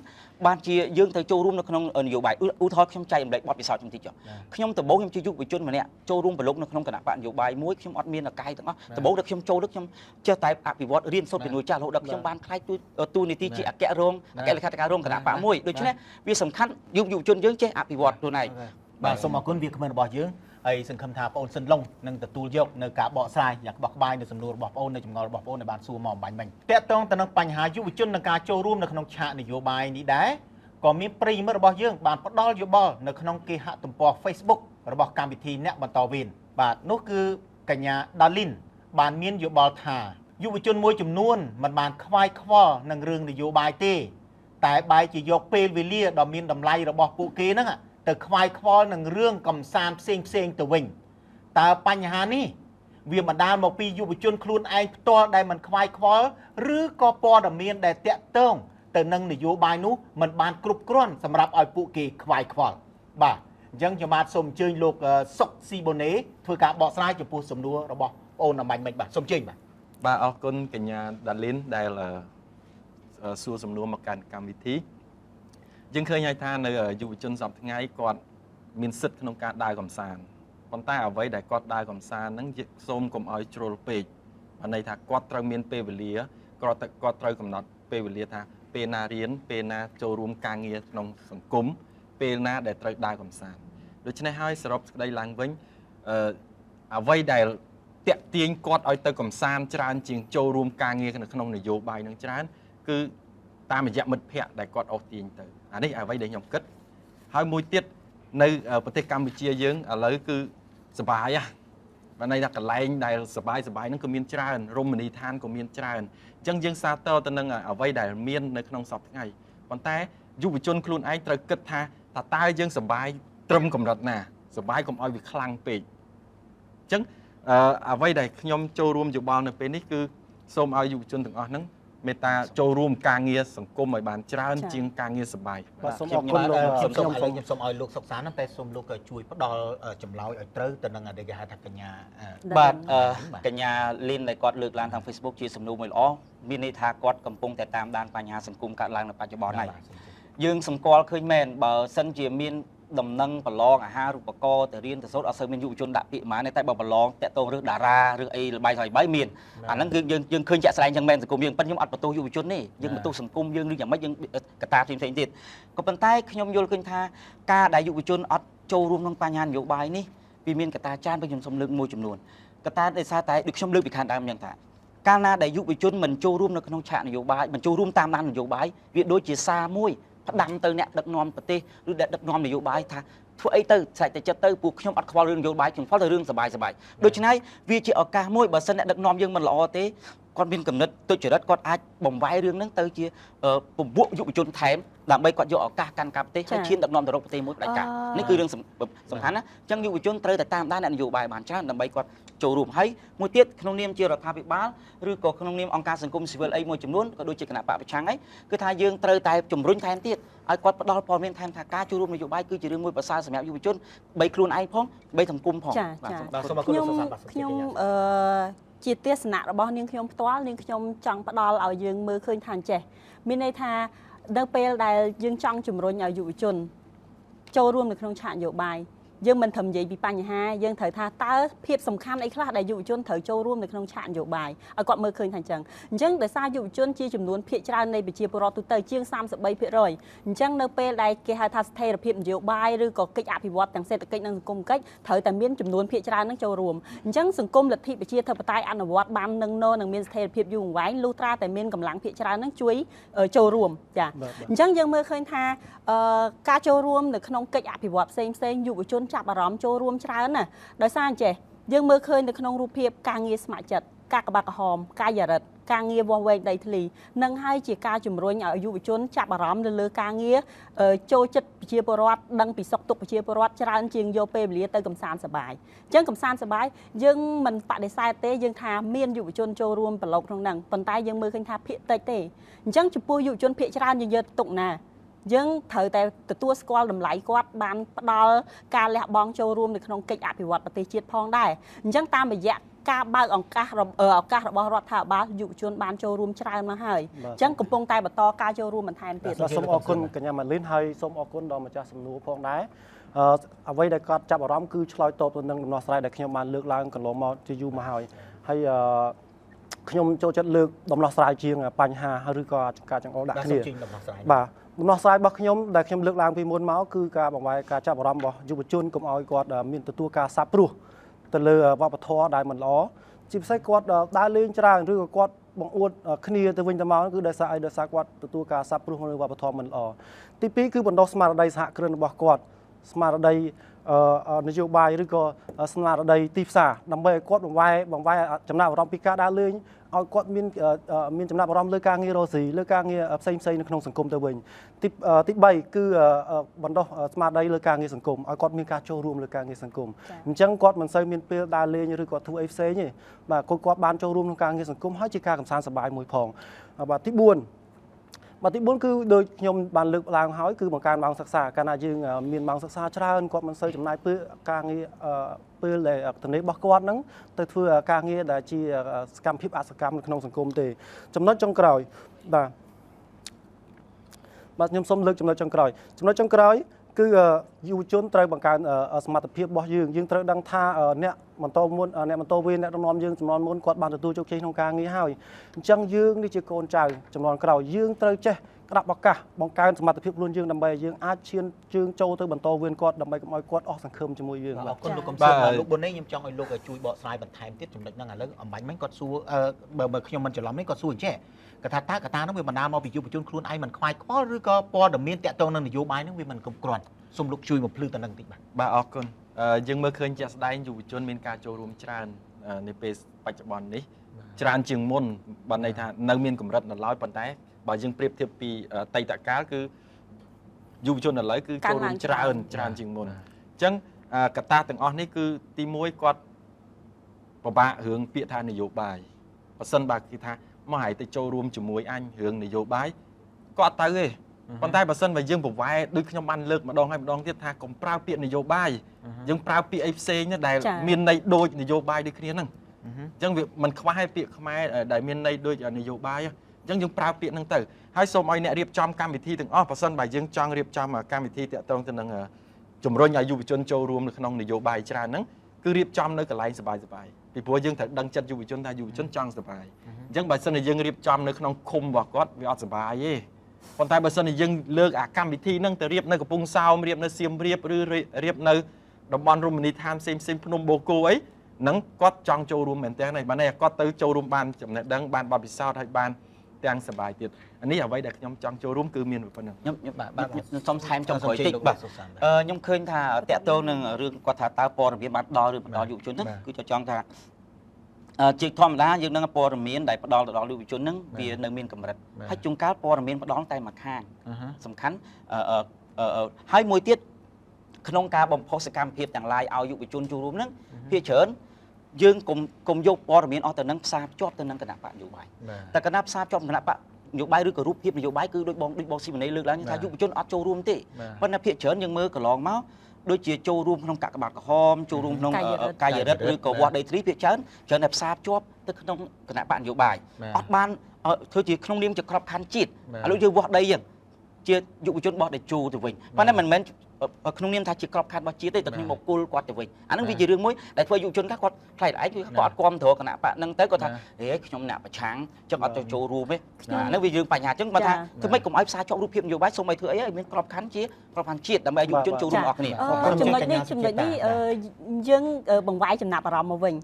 បានជាយើងត្រូវចូលរួមនៅក្នុងនយោបាយឧទាហរណ៍ខ្ញុំចែករំលែកបទពិសោធន៍ខ្ញុំតិចចុះខ្ញុំដំបូងខ្ញុំជាយុវជនម្នាក់ចូលរួមប្រឡូកនៅក្នុងគណៈបកនយោបាយមួយខ្ញុំអត់មានឱកាសទាំងអស់ដំបូងដល់ខ្ញុំចូលទៅខ្ញុំចេះតែអភិវឌ្ឍរៀនសូត្រពីនោះចាស់រហូតដល់ខ្ញុំបានក្លាយតួនាទីជាអគ្គរងអគ្គលេខាធិការរងគណៈបកមួយដូច្នេះវាសំខាន់យុវជនយើងចេះអភិវឌ្ឍខ្លួនឯងបាទសូមអរគុណវាគ្មិនរបស់យើងហើយសង្ឃឹមថាបងអូនសិនឡុងនឹងទទួលយកនៅការបកស្រាយយ៉ាងក្បោះក្បាយនៅសំណួររបស់បងអូននៅចម្ងល់របស់បងអូនដែលបានសួរមកអំបញ្ញមិញទាក់ទងទៅនឹងបញ្ហាយុវជននឹងការចូលរួមនៅក្នុងឆាកនយោបាយនេះដែរក៏មានប្រិយមិត្តរបស់យើងបានផ្ដល់យោបល់នៅក្នុងគេហទំព័រ Facebook របស់កម្មវិធីអ្នកបន្តវេនបាទនោះគឺកញ្ញាដាលីនបានមានយោបល់ថាយុវជនមួយចំនួនមិនបានខ្វាយខ្វល់នឹងរឿងនយោបាយទេតែបែរជាយកពេលវេលាដ៏មានតម្លៃរបស់ពួកគេហ្នឹងទៅខ្វាយខ្វល់នឹងរឿងកំសាន្តផ្សេងផ្សេងទៅវិញតើបញ្ហានេះវាបណ្ដាលមកពីយុវជនខ្លួនឯងផ្ទាល់ដែលមិនខ្វាយខ្វល់ឬក៏ព័ត៌មានដែលតាក់ទងទៅនឹងនយោបាយនោះមិនបានគ្រប់គ្រាន់សម្រាប់ឲ្យពួកគេខ្វាយខ្វល់បាទអញ្ចឹងខ្ញុំបាទសូមអញ្ជើញលោកសុកស៊ីបូណេធ្វើការបកស្រាយចំពោះសំណួររបស់បងអូនអំបញ្ញមិញបាទសូមអញ្ជើញបាទបាទអរគុណកញ្ញាដាលីនដែលសួរសំណួរមកកាន់កម្មវិធីយើងឃើញហើយថានៅយុវជនសប្តាហ៍ថ្ងៃគាត់មានសិទ្ធិក្នុងការដើរកម្សាន្តប៉ុន្តែអ្វីដែលគាត់ដើរកម្សាន្តហ្នឹងសូមកុំឲ្យជ្រុលពេកបានន័យថាគាត់ត្រូវមានពេលវេលាគាត់ត្រូវកំណត់ពេលវេលាថាពេលណារៀនពេលណាចូលរួមការងារក្នុងសង្គមពេលណាដែលត្រូវដើរកម្សាន្តដូច្នេះហើយសរុបសេចក្តីឡើងវិញអ្វីដែលតាក់ទាញគាត់ឲ្យទៅកម្សាន្តច្រើនជាងចូលរួមការងារនៅក្នុងនយោបាយនឹងច្រើនគឺតាមរយៈមិត្តភ័ក្តិដែលគាត់អូសទាញទៅអានេះអ្វីដែលខ្ញុំគិតហើយមួយទៀតនៅប្រទេសកម្ពុជាយើងឥឡូវគឺសប្បាយហ៎បានន័យថាកន្លែងដែលសប្បាយសប្បាយហ្នឹងក៏មានច្រើនរមណីយដ្ឋានក៏មានច្រើនអញ្ចឹងយើងសាទរទៅនឹងអ្វីដែលមាននៅក្នុងសប្តាហ៍ថ្ងៃប៉ុន្តែយុវជនខ្លួនឯងត្រូវគិតថាតើយើងសប្បាយត្រឹមកម្រិតណាសប្បាយកុំឲ្យវាខ្លាំងពេកអញ្ចឹងអ្វីដែលខ្ញុំចូលរួមយោបល់នៅពេលនេះគឺសូមឲ្យយុវជនទាំងអស់ហ្នឹងមេត្តាចូលរួមការងារសង្គមឲ្យបានច្រើនជាងការងារសប្បាយបាទសូមអរគុណលោកខ្ញុំសូមឲ្យលោកសុកសានហ្នឹងតែសូមលោកជួយផ្ដល់ចម្លើយឲ្យត្រូវទៅនឹងដែលគេហៅថាកញ្ញាបាទកញ្ញាលីនដែលគាត់លើកឡើងតាម Facebook ជាសំណួរមួយល្អមានន័យថាគាត់កំពុងតែតាមដានបញ្ហាសង្គមកើតឡើងនៅបច្ចុប្បន្នហើយ យើងសម្គាល់ឃើញមែនបើសិនជាមានដំណឹងប្រឡងអាហារូបករណ៍ទៅរៀនទៅសូត្រអត់សូវមានយុវជនដាក់ពាក្យហ្មងតែបើប្រឡងតាក់ទងរឿងតារារឿងអីលបាយហើយមានអាហ្នឹងគឺយើងឃើញជាក់ស្ដែងចឹងមែនសង្គមយើងប៉ុន្តែខ្ញុំអត់បន្ទោសយុវជនទេយើងបន្ទោសសង្គមយើងឬយ៉ាងម៉េចយើងកត្តាផ្សេងៗទៀតក៏ប៉ុន្តែខ្ញុំយល់ឃើញថាការដែលយុវជនអត់ចូលរួមក្នុងបញ្ហានយោបាយនេះវាមានកត្តាច្រើនព្រោះខ្ញុំសូមលើកមួយចំនួនកត្តាដោយសារតែដូចខ្ញុំលើកពីខាងដើមយ៉ាងថាកាលណាដែលយុវជនមិនចូលរួមនៅក្នុងឆាកនយោបាយមិនចូលរួមតាមដាននយោបាយវាដូចជាសារមួយផ្ដាំទៅអ្នកដឹកនាំប្រទេសឬអ្នកដឹកនាំនយោបាយថាធ្វើអីទៅស្រេចតែចិត្តទៅពួកខ្ញុំអត់ខ្វល់រឿងនយោបាយខ្ញុំខ្វល់តែរឿងសบายសบายដូច្នេះវាជាឱកាសមួយបើសិនអ្នកដឹកនាំយើងមិនល្អទេគាត់មានគំនិតទុច្ចរិតគាត់អាចបំវែរឿងហ្នឹងទៅជាពង្វក់យុវជនថែមដើម្បីគាត់យកឱកាសកាន់កាប់ប្រទេសហើយឈានដឹកនាំទៅរកប្រទេសមួយផ្ដាច់ការនេះគឺរឿងសំខាន់ណាអញ្ចឹងយុវជនត្រូវតែតាមដានអ្នកនយោបាយបានច្រើនដើម្បីគាត់ចូលរួមហើយមួយទៀតក្នុងនាមជារដ្ឋាភិបាលឬក៏ក្នុងនាមអង្គការសង្គមស៊ីវិលអីមួយចំនួនក៏ដូចជាគណៈបក្សប្រឆាំងអីគឺថាយើងត្រូវតែជំរុញថែមទៀតឲ្យគាត់ផ្ដល់ព័ត៌មានថែមថាការចូលរួមនយោបាយគឺជារឿងមួយប្រសើរសម្រាប់យុវជនបីខ្លួនឯងផងបីសង្គមផងបាទសូមអរគុណលោកសាស្ត្រខ្ញុំជាទស្សនៈរបស់នាងខ្ញុំផ្ទាល់នាងខ្ញុំចង់ផ្ដល់ឲ្យយើងមើលឃើញថាអញ្ចេះមានន័យថានៅពេលដែលយើងចង់ជំរុញឲ្យយុវជនចូលរួមនៅក្នុងឆាកនយោបាយយើងមិនត្រឹមនិយាយពីបញ្ហាយើងត្រូវថាតើភាពសំខាន់អីខ្លះដែលយុវជនត្រូវចូលរួមនៅក្នុងឆាកនយោបាយឲ្យគាត់មើលឃើញថាអញ្ចឹងអញ្ចឹងដោយសារយុវជនជាចំនួនភាគច្រើននៃប្រជាពលរដ្ឋទូទៅជាង 33% អញ្ចឹងនៅពេលដែលគេហៅថាស្ថិរភាពនយោបាយឬក៏កិច្ចអភិវឌ្ឍទាំងសេដ្ឋកិច្ចនិងសង្គមកិច្ចត្រូវតែមានចំនួនភាគច្រើននឹងចូលរួមអញ្ចឹងសង្គមលទ្ធិប្រជាធិបតេយ្យអនុវត្តបាននឹងនឹងមានស្ថិរភាពយូរអង្វែងលុះត្រាតែមានកម្លាំងភាគច្រើននឹងជួយចូលរួមចាអញ្ចឹងយើងមើលឃើញថាការចូលរួមនៅក្នុងកិច្ចអភិវឌ្ឍផ្សេងៗយុវជនចាប់អារម្មណ៍ចូលរួមច្រើនណាដោយសារអញ្ចេះយើងមើលឃើញនៅក្នុងរូបភាពការងារស្ម័គ្រចិត្តការក្បាក់ក្រហមកាយរិទ្ធការងារវាស់វែងដីធ្លីនឹងហើយជាការជំរុញឲ្យយុវជនចាប់អារម្មណ៍នៅលើការងារចូលចិត្តប្រជាពលរដ្ឋដឹងពីសុខទុក្ខប្រជាពលរដ្ឋច្រើនជាងយកពេលវេលាទៅកំសាន្តសប្បាយអញ្ចឹងកំសាន្តសប្បាយយើងមិនបដិសេធទេយើងថាមានយុវជនចូលរួមប្រឡូកក្នុងហ្នឹងប៉ុន្តែយើងមើលឃើញថាភាគតិចទេអញ្ចឹងចំពោះយុវជនភាគច្រើនយើងយកទុកណាយើងត្រូវតែទទួលស្គាល់តម្លៃគាត់បានផ្ដល់ការលះបង់ចូលរួមនៅក្នុងកិច្ចអភិវឌ្ឍប្រទេសជាតិផងដែរអញ្ចឹងតាមរយៈការបើកឱកាសរបស់រដ្ឋាភិបាលយុវជនបានចូលរួមច្រើនមកហើយអញ្ចឹងកំពុងតែបន្តការចូលរួមបន្ថែមទៀតសូមអរគុណកញ្ញាម៉ាលីនហើយសូមអរគុណដល់ម្ចាស់សំណួរផងដែរអ្វីដែលគាត់ចាប់អារម្មណ៍គឺឆ្លើយតបទៅនឹងដំណោះស្រាយដែលខ្ញុំបានលើកឡើងកន្លងមកជាយូរមកហើយហើយខ្ញុំចូលចិត្តលើកដំណោះស្រាយជាងបញ្ហាឬក៏ការចង្អុលដាក់គ្នាបាទដំណោះស្រាយរបស់ខ្ញុំដែលខ្ញុំលើកឡើងពីមុនមកគឺការបង្វែរការចាប់អារម្មណ៍របស់យុវជនកុំឲ្យគាត់មានទទួលការសាបព្រោះទៅលើវប្បធម៌ដែលមិនល្អជាពិសេសគាត់ដើរលេងច្រើនឬក៏គាត់បង្អួតគ្នាទៅវិញទៅមកគឺដោយសារអីដោយសារគាត់ទទួលការសាបព្រោះនៅវប្បធម៌មិនល្អទី2គឺបណ្ដុះស្មារតីសហគ្រិនរបស់គាត់ស្មារតីនយោបាយឬក៏ស្មារតីទីផ្សារដើម្បីឲ្យគាត់បង្វែរចំណាប់អារម្មណ៍ពីការដើរលេងឲ្យគាត់មានចំណាប់អារម្មណ៍លើការងាររកស៊ីលើការងារផ្សេងៗនៅក្នុងសង្គមទៅវិញទី3គឺបណ្ដុះស្មារតីលើការងារសង្គមឲ្យគាត់មានការចូលរួមលើការងារសង្គមអញ្ចឹងគាត់មិនសូវមានពេលដើរលេងឬក៏ធ្វើអីផ្សេងទេបាទគាត់បានចូលរួមក្នុងការងារសង្គមហើយជាការកម្សាន្តសប្បាយមួយផងបាទទី4បាទទី4គឺដូចខ្ញុំបានលើកឡើងហើយគឺបង្កើនម៉ោងសិក្សាកាលណាយើងមានម៉ោងសិក្សាច្រើនគាត់មិនសូវចំណាយពេលការងារពេលដែលទំនេររបស់គាត់ហ្នឹងទៅធ្វើការងារដែលជាសកម្មភាពអសកម្មនៅក្នុងសង្គមទេចំណុចចុងក្រោយបាទខ្ញុំសូមលើកចំណុចចុងក្រោយចំណុចចុងក្រោយគឺយុវជនត្រូវបង្កើនសមត្ថភាពរបស់យើងយើងត្រូវដឹងថាអ្នកបន្តមុនអ្នកបន្តវេនអ្នកដឹកនាំយើងជំនាន់មុនគាត់បានទទួលជោគជ័យក្នុងការងារហើយអញ្ចឹងយើងនេះជាកូនចៅជំនាន់ក្រោយយើងត្រូវចេះក្តាប់ឱកាសបង្កើនសមត្ថភាពខ្លួនយើងដើម្បីឲ្យយើងអាចឈានជើងចូលទៅបន្តវេនគាត់ដើម្បីកុំឲ្យគាត់អស់សង្ឃឹមជាមួយយើងអរគុណលោកកំសៀនលោកប៊ុននេះខ្ញុំចង់ឲ្យលោកជួយបកស្រាយបន្ថែមទៀតចំណុចហ្នឹងឥឡូវអំបញ្ញមិញគាត់សួរបើខ្ញុំមិនច្រឡំនេះគាត់សួរអញ្ចេះគាត់ថាតើកត្តាហ្នឹងវាបណ្ដាលមកពីយុវជនខ្លួនឯងមិនខ្វាយខ្វល់ឬក៏ព័ត៌មានតាក់ទងនឹងនយោបាយហ្នឹងវាមិនគ្រប់គ្រាន់សូមលោកជួយបំភ្លឺទៅនឹងតិចបាទអរគុណយើងមើលឃើញជាក់ស្ដែងយុវជនមានការចូលរួមច្រើននៅពេលបច្ចុប្បន្ននេះច្រើនជាងមុនបានន័យថានៅមានកម្រិតនៅឡើយប៉ុន្តែបើយើងប្រៀបធៀបពីអតីតកាលគឺយុវជនឥឡូវគឺចូលរួមច្រើនជាងមុនអញ្ចឹងកត្តាទាំងអស់នេះគឺទី1គាត់ពិបាករឿងពាក្យថានយោបាយបើសិនបើគេថាមកហើយទៅចូលរួមជាមួយអញរឿងនយោបាយគាត់ទៅទេប៉ុន្តែបើសិនបើយើងប្រវែដូចខ្ញុំបានលើកម្ដងហើយម្ដងទៀតថាកុំប្រើពាក្យនយោបាយយើងប្រើពាក្យអីផ្សេងដែលមានន័យដូចនយោបាយដូចគ្នាហ្នឹងអញ្ចឹងវាមិនខ្វះឲ្យពាក្យខ្មែរដែលមានន័យដូចនយោបាយ អញ្ចឹងយើងប្រើពាក្យហ្នឹងទៅហើយសូមឲ្យអ្នករៀបចំកម្មវិធីទាំងអស់បើសិនបើយើងចង់រៀបចំកម្មវិធីតាក់ទងទៅនឹងជំរុញឲ្យយុវជនចូលរួមនៅក្នុងនយោបាយច្រើនហ្នឹងគឺរៀបចំនៅកន្លែងសប្បាយៗពីព្រោះយើងត្រូវដឹងចិត្តយុវជនថាយុវជនចង់សប្បាយអញ្ចឹងបើសិនជាយើងរៀបចំនៅក្នុងឃុំរបស់គាត់វាអត់សប្បាយទេប៉ុន្តែបើសិនជាយើងលើកអាកម្មវិធីហ្នឹងទៅរៀបនៅកំពង់សោមរៀបនៅសៀមរាបឬរៀបនៅតំបន់រមណីយដ្ឋានផ្សេងផ្សេងភ្នំបូកគោអីហ្នឹងគាត់ចង់ចូលរួមមែនទែនហើយបាទនេះគាត់ទៅចូលរួមបានចំណេះដឹងបានបទពិសោធន៍ហើយបានទាំងសប្បាយទៀតអានេះអ្វីដែលខ្ញុំចង់ចូលរួមគឺមានប៉ុណ្្នឹងខ្ញុំបាទខ្ញុំសូមថែមចុងក្រោយតិចបាទខ្ញុំឃើញថាតាក់ទងនឹងរឿងគាត់ថាតើព័ត៌មានបានដល់ឬមិនដល់យុវជនហ្នឹងគឺចង់ថាជាធម្មតាយើងនឹងព័ត៌មានដែលផ្ដល់ទៅដល់យុវជនហ្នឹងវានៅមានកម្រិតហើយជួនកាលព័ត៌មានផ្ដល់តែមួយខាងសំខាន់ហើយមួយទៀតក្នុងការបំផុសសកម្មភាពទាំងឡាយឲ្យយុវជនចូលរួមហ្នឹងភាគច្រើនយើងកុំយកព័ត៌មានអស់ទៅនឹងផ្សារភ្ជាប់ទៅនឹងគណៈបកនយោបាយតែគណៈផ្សារភ្ជាប់គណៈបកនយោបាយឬក៏រូបភាពនយោបាយគឺដូចបងស៊ីមនីលើកឡើងថាយុវជនអត់ចូលរួមទេប៉ុន្តែភាគច្រើនយើងមើលកន្លងមកដូចជាចូលរួមក្នុងកាកបាទក្រហមចូលរួមក្នុងកាយរិទ្ធឬក៏វាស់ដីធ្លីភាគច្រើនច្រើនតែផ្សារភ្ជាប់ទៅក្នុងគណៈបកនយោបាយអត់បានធ្វើជាក្នុងនាមជាក្របខ័ណ្ឌជាតិឥឡូវយើងវាស់ដីហ្នឹងជាយុវជនបោះដីជូទៅវិញប៉ុន្តែមិនមែនក្នុងនាមថាជាក្របខ័ណ្ឌរបស់ជាតិទេតែខ្ញុំបុគ្គលគាត់ទៅវិញអានឹងវាជារឿងមួយដែលធ្វើយុវជនគាត់ខ្លាចឯងគឺគាត់អត់គាំទ្រគណៈបកហ្នឹងទៅគាត់ថាហេខ្ញុំអ្នកប្រឆាំងចឹងអត់ទៅចូលរួមទេអានឹងវាយើងបញ្ហាចឹងបើថាធ្វើម៉េចកុំឲ្យផ្សារជាប់រូបភាពនយោបាយសូមឲ្យធ្វើអីឲ្យមានក្របខ័ណ្ឌជាក្របខ័ណ្ឌជាតិដើម្បីឲ្យយុវជនចូលរួមអស់គ្នាចំណុចនេះយើងបង្វែរចំណាប់អារម្មណ៍មកវិញ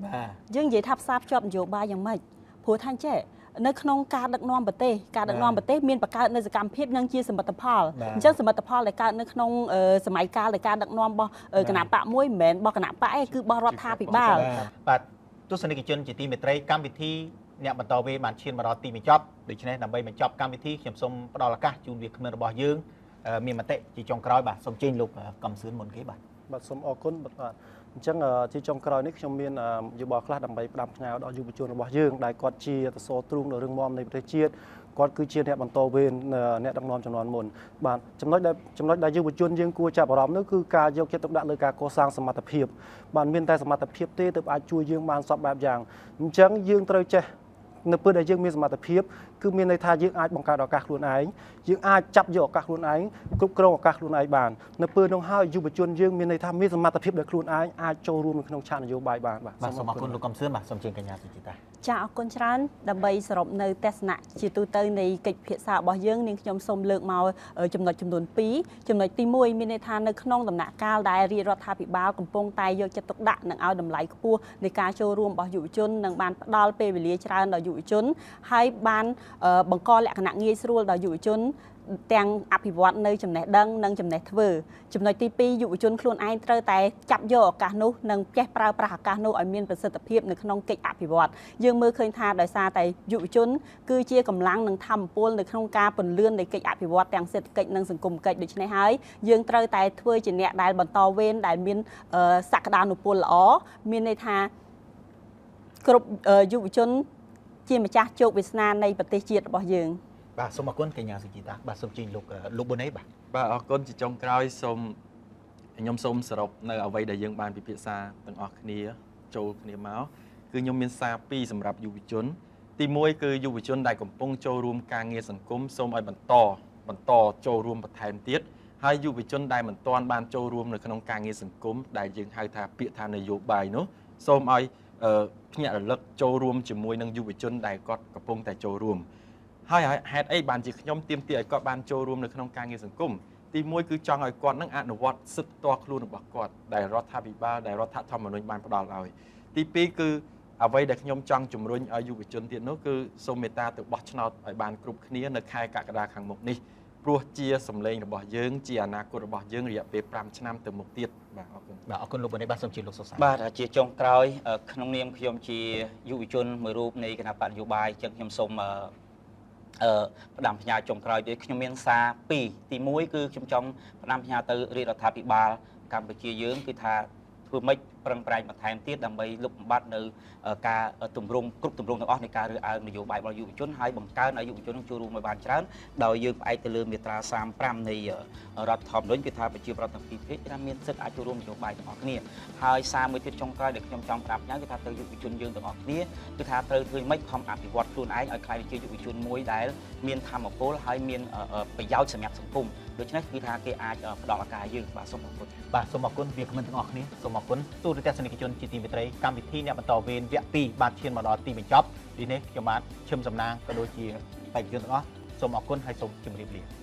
យើងនិយាយថាផ្សារភ្ជាប់នយោបាយយ៉ាងម៉េចព្រោះថាចេះនៅក្នុងការដឹកនាំប្រទេសការដឹកនាំប្រទេសមានបង្កើតនៅសកម្មភាពនិងជាសមិទ្ធផលអញ្ចឹងសមិទ្ធផលដែលកើតនៅក្នុងសម័យកាលនៃការដឹកនាំរបស់គណៈបកមួយមិនមែនរបស់គណៈបកឯងគឺរបស់រដ្ឋាភិបាលបាទទស្សនិកជនជាទីមេត្រីកម្មវិធីអ្នកបន្តវេបានឈានមកដល់ទីបញ្ចប់ដូច្នេះដើម្បីបញ្ចប់កម្មវិធីខ្ញុំសូមផ្ដល់ឱកាសជូនវាគ្មិនរបស់យើងមានមតិជាចុងក្រោយបាទសូមជើញលោកកំសឿនមុនគេបាទបាទសូមអរគុណបាទអញ្ចឹងជាចុងក្រោយនេះខ្ញុំមានយោបល់ខ្លះដើម្បីផ្ដាំផ្ញើដល់យុវជនរបស់យើងដែលគាត់ជាសសរទ្រូងដ៏រឹងមាំនៃប្រទេសជាតិគាត់គឺជាអ្នកបន្តវេនអ្នកដឹកនាំជំនាន់មុនបាទចំណុចដែលយុវជនយើងគួរចាប់អារម្មណ៍នោះគឺការយកចិត្តទុកដាក់លើការកសាងសមត្ថភាពបាទមានតែសមត្ថភាពទេទើបអាចជួយយើងបានសពបែបយ៉ាងអញ្ចឹងយើងត្រូវចេះនៅពេលដែលយើងមានសមត្ថភាពគឺមានន័យថាយើងអាចបង្កើតឱកាសខ្លួនឯងយើងអាចចាប់យកឱកាសខ្លួនឯងគ្រប់គ្រងឱកាសខ្លួនឯងបាននៅពេលនោះហើយយុវជនយើងមានន័យថាមានសមត្ថភាពដោយខ្លួនឯងអាចចូលរួមនៅក្នុងឆាកនយោបាយបានបាទសូមអរគុណលោកកំសឿនបាទសូមជើញកញ្ញាសុជីតាចាអរគុណច្រើនដើម្បីសរុបនៅទស្សនៈជាទូទៅនៃកិច្ចពិភាក្សារបស់យើងនាងខ្ញុំសូមលើកមកចំណុចចំនួន2ចំណុចទី1មានន័យថានៅក្នុងដំណាក់កាលដែលរាជរដ្ឋាភិបាលកំពុងតែយកចិត្តទុកដាក់និងឲ្យតម្លៃខ្ពស់នៃការចូលរួមរបស់យុវជននិងបានផ្ដល់ពេលវេលាច្រើនដល់យុវជនហើយបានបង្កលក្ខណៈងាយស្រួលដល់យុវជនទាំងអភិវឌ្ឍនៅចំណេះដឹងនិងចំណេះធ្វើចំណុចទី2យុវជនខ្លួនឯងត្រូវតែចាប់យកឱកាសនោះនិងចេះប្រើប្រាស់ឱកាសនោះឲ្យមានប្រសិទ្ធភាពនៅក្នុងកិច្ចអភិវឌ្ឍយើងមើលឃើញថាដោយសារតែយុវជនគឺជាកម្លាំងនិងធម៌ពលនៅក្នុងការពន្លឿននៃកិច្ចអភិវឌ្ឍទាំងសេដ្ឋកិច្ចនិងសង្គមកិច្ចដូច្នេះហើយយើងត្រូវតែធ្វើជាអ្នកដែលបន្តវេនដែលមានសក្តានុពលល្អមានន័យថាគ្រប់យុវជនជាម្ចាស់ជោគវាសនានៃប្រទេសជាតិរបស់យើងបាទសូមអរគុណកញ្ញាសុជីតាបាទសូមជើញលោកប៊ុនអេបាទបាទអរគុណជាចុងក្រោយសូមខ្ញុំសូមសរុបនៅអ្វីដែលយើងបានពិភាក្សាទាំងអស់គ្នាចូលគ្នាមកគឺខ្ញុំមានសារពីរសម្រាប់យុវជនទី1គឺយុវជនដែលកំពុងចូលរួមការងារសង្គមសូមឲ្យបន្តចូលរួមបន្ថែមទៀតហើយយុវជនដែលមិនទាន់បានចូលរួមនៅក្នុងការងារសង្គមដែលយើងហៅថាពាក្យថានយោបាយនោះសូមឲ្យភ្ញាក់រលឹកចូលរួមជាមួយនឹងយុវជនដែលគាត់កំពុងតែចូលរួមហើយហេតុអីបានជាខ្ញុំទាមទារឲ្យគាត់បានចូលរួមនៅក្នុងការងារសង្គមទី1គឺចង់ឲ្យគាត់នឹងអនុវត្តសិទ្ធិផ្ទាល់ខ្លួនរបស់គាត់ដែលរដ្ឋាភិបាលដែលរដ្ឋធម្មនុញ្ញបានផ្ដល់ឲ្យទី2គឺអ្វីដែលខ្ញុំចង់ជំរុញឲ្យយុវជនទៀតនោះគឺសូមមេត្តាទៅបោះឆ្នោតឲ្យបានគ្រប់គ្នានៅខែកក្កដាខាងមុខនេះព្រោះជាសម្លេងរបស់យើងជាអនាគតរបស់យើងរយៈពេល5ឆ្នាំទៅមុខទៀតបាទអរគុណបាទអរគុណលោកប៊ុនបាទសូមជម្រាបលោកសុខសាន្តបាទជាចុងក្រោយក្នុងនាមខ្ញុំជាយុវជនមួយរូបនៃគណៈបកនយោបាយចឹងខ្ញុំសូមផ្ដាំផ្ញើចុងក្រោយទៀតខ្ញុំមានសារ2ទី1គឺខ្ញុំចង់ផ្ដាំផ្ញើទៅរាជរដ្ឋាភិបាលកម្ពុជាយើងគឺថា ធ្វើម៉េចប្រឹងប្រែងបន្ថែមទៀត ដើម្បីលុបបំបាត់នៅការទម្រង់គ្រប់ទម្រង់ទាំងអស់នៃការរើសអើងនយោបាយរបស់យុវជន ហើយបង្កើនឲ្យយុវជននឹងចូលរួមឲ្យបានច្រើន ដោយយើងផ្អែកទៅលើមាត្រា35នៃរដ្ឋធម្មនុញ្ញ គឺថាប្រជាប្រដ្ឋទាំងពីរភេទគឺថាមានសិទ្ធិអាចចូលរួមនយោបាយទាំងអស់គ្នា។ ហើយសារមួយទៀតចុងក្រោយដែលខ្ញុំចង់ប្រាប់ញ៉ាំ គឺថាទៅយុវជនយើងទាំងអស់គ្នា គឺថាត្រូវធ្វើម៉េចខំអភិវឌ្ឍខ្លួនឯងឲ្យក្លាយជាយុវជនមួយដែលមានធម៌ពល ហើយមានប្រយោជន៍សម្រាប់សង្គម ដូច្នេះគឺថាគេអាចផ្ដល់ឱកាសយើង។ បាទ សូមអរគុណ។ បាទ សូមអរគុណវាគ្មិនទាំងអស់គ្នា សូមអរគុណទូរទស្សនិកជនជាទីមេត្រី។ កម្មវិធីអ្នកបន្តវេនវគ្គ2 បាទ ឈានមកដល់ទីបញ្ចប់នេះ ខ្ញុំបាទឈឹមសំណាង ក៏ដូចជាបេក្ខជនទាំងអស់ សូមអរគុណ ហើយសូមជម្រាបលា។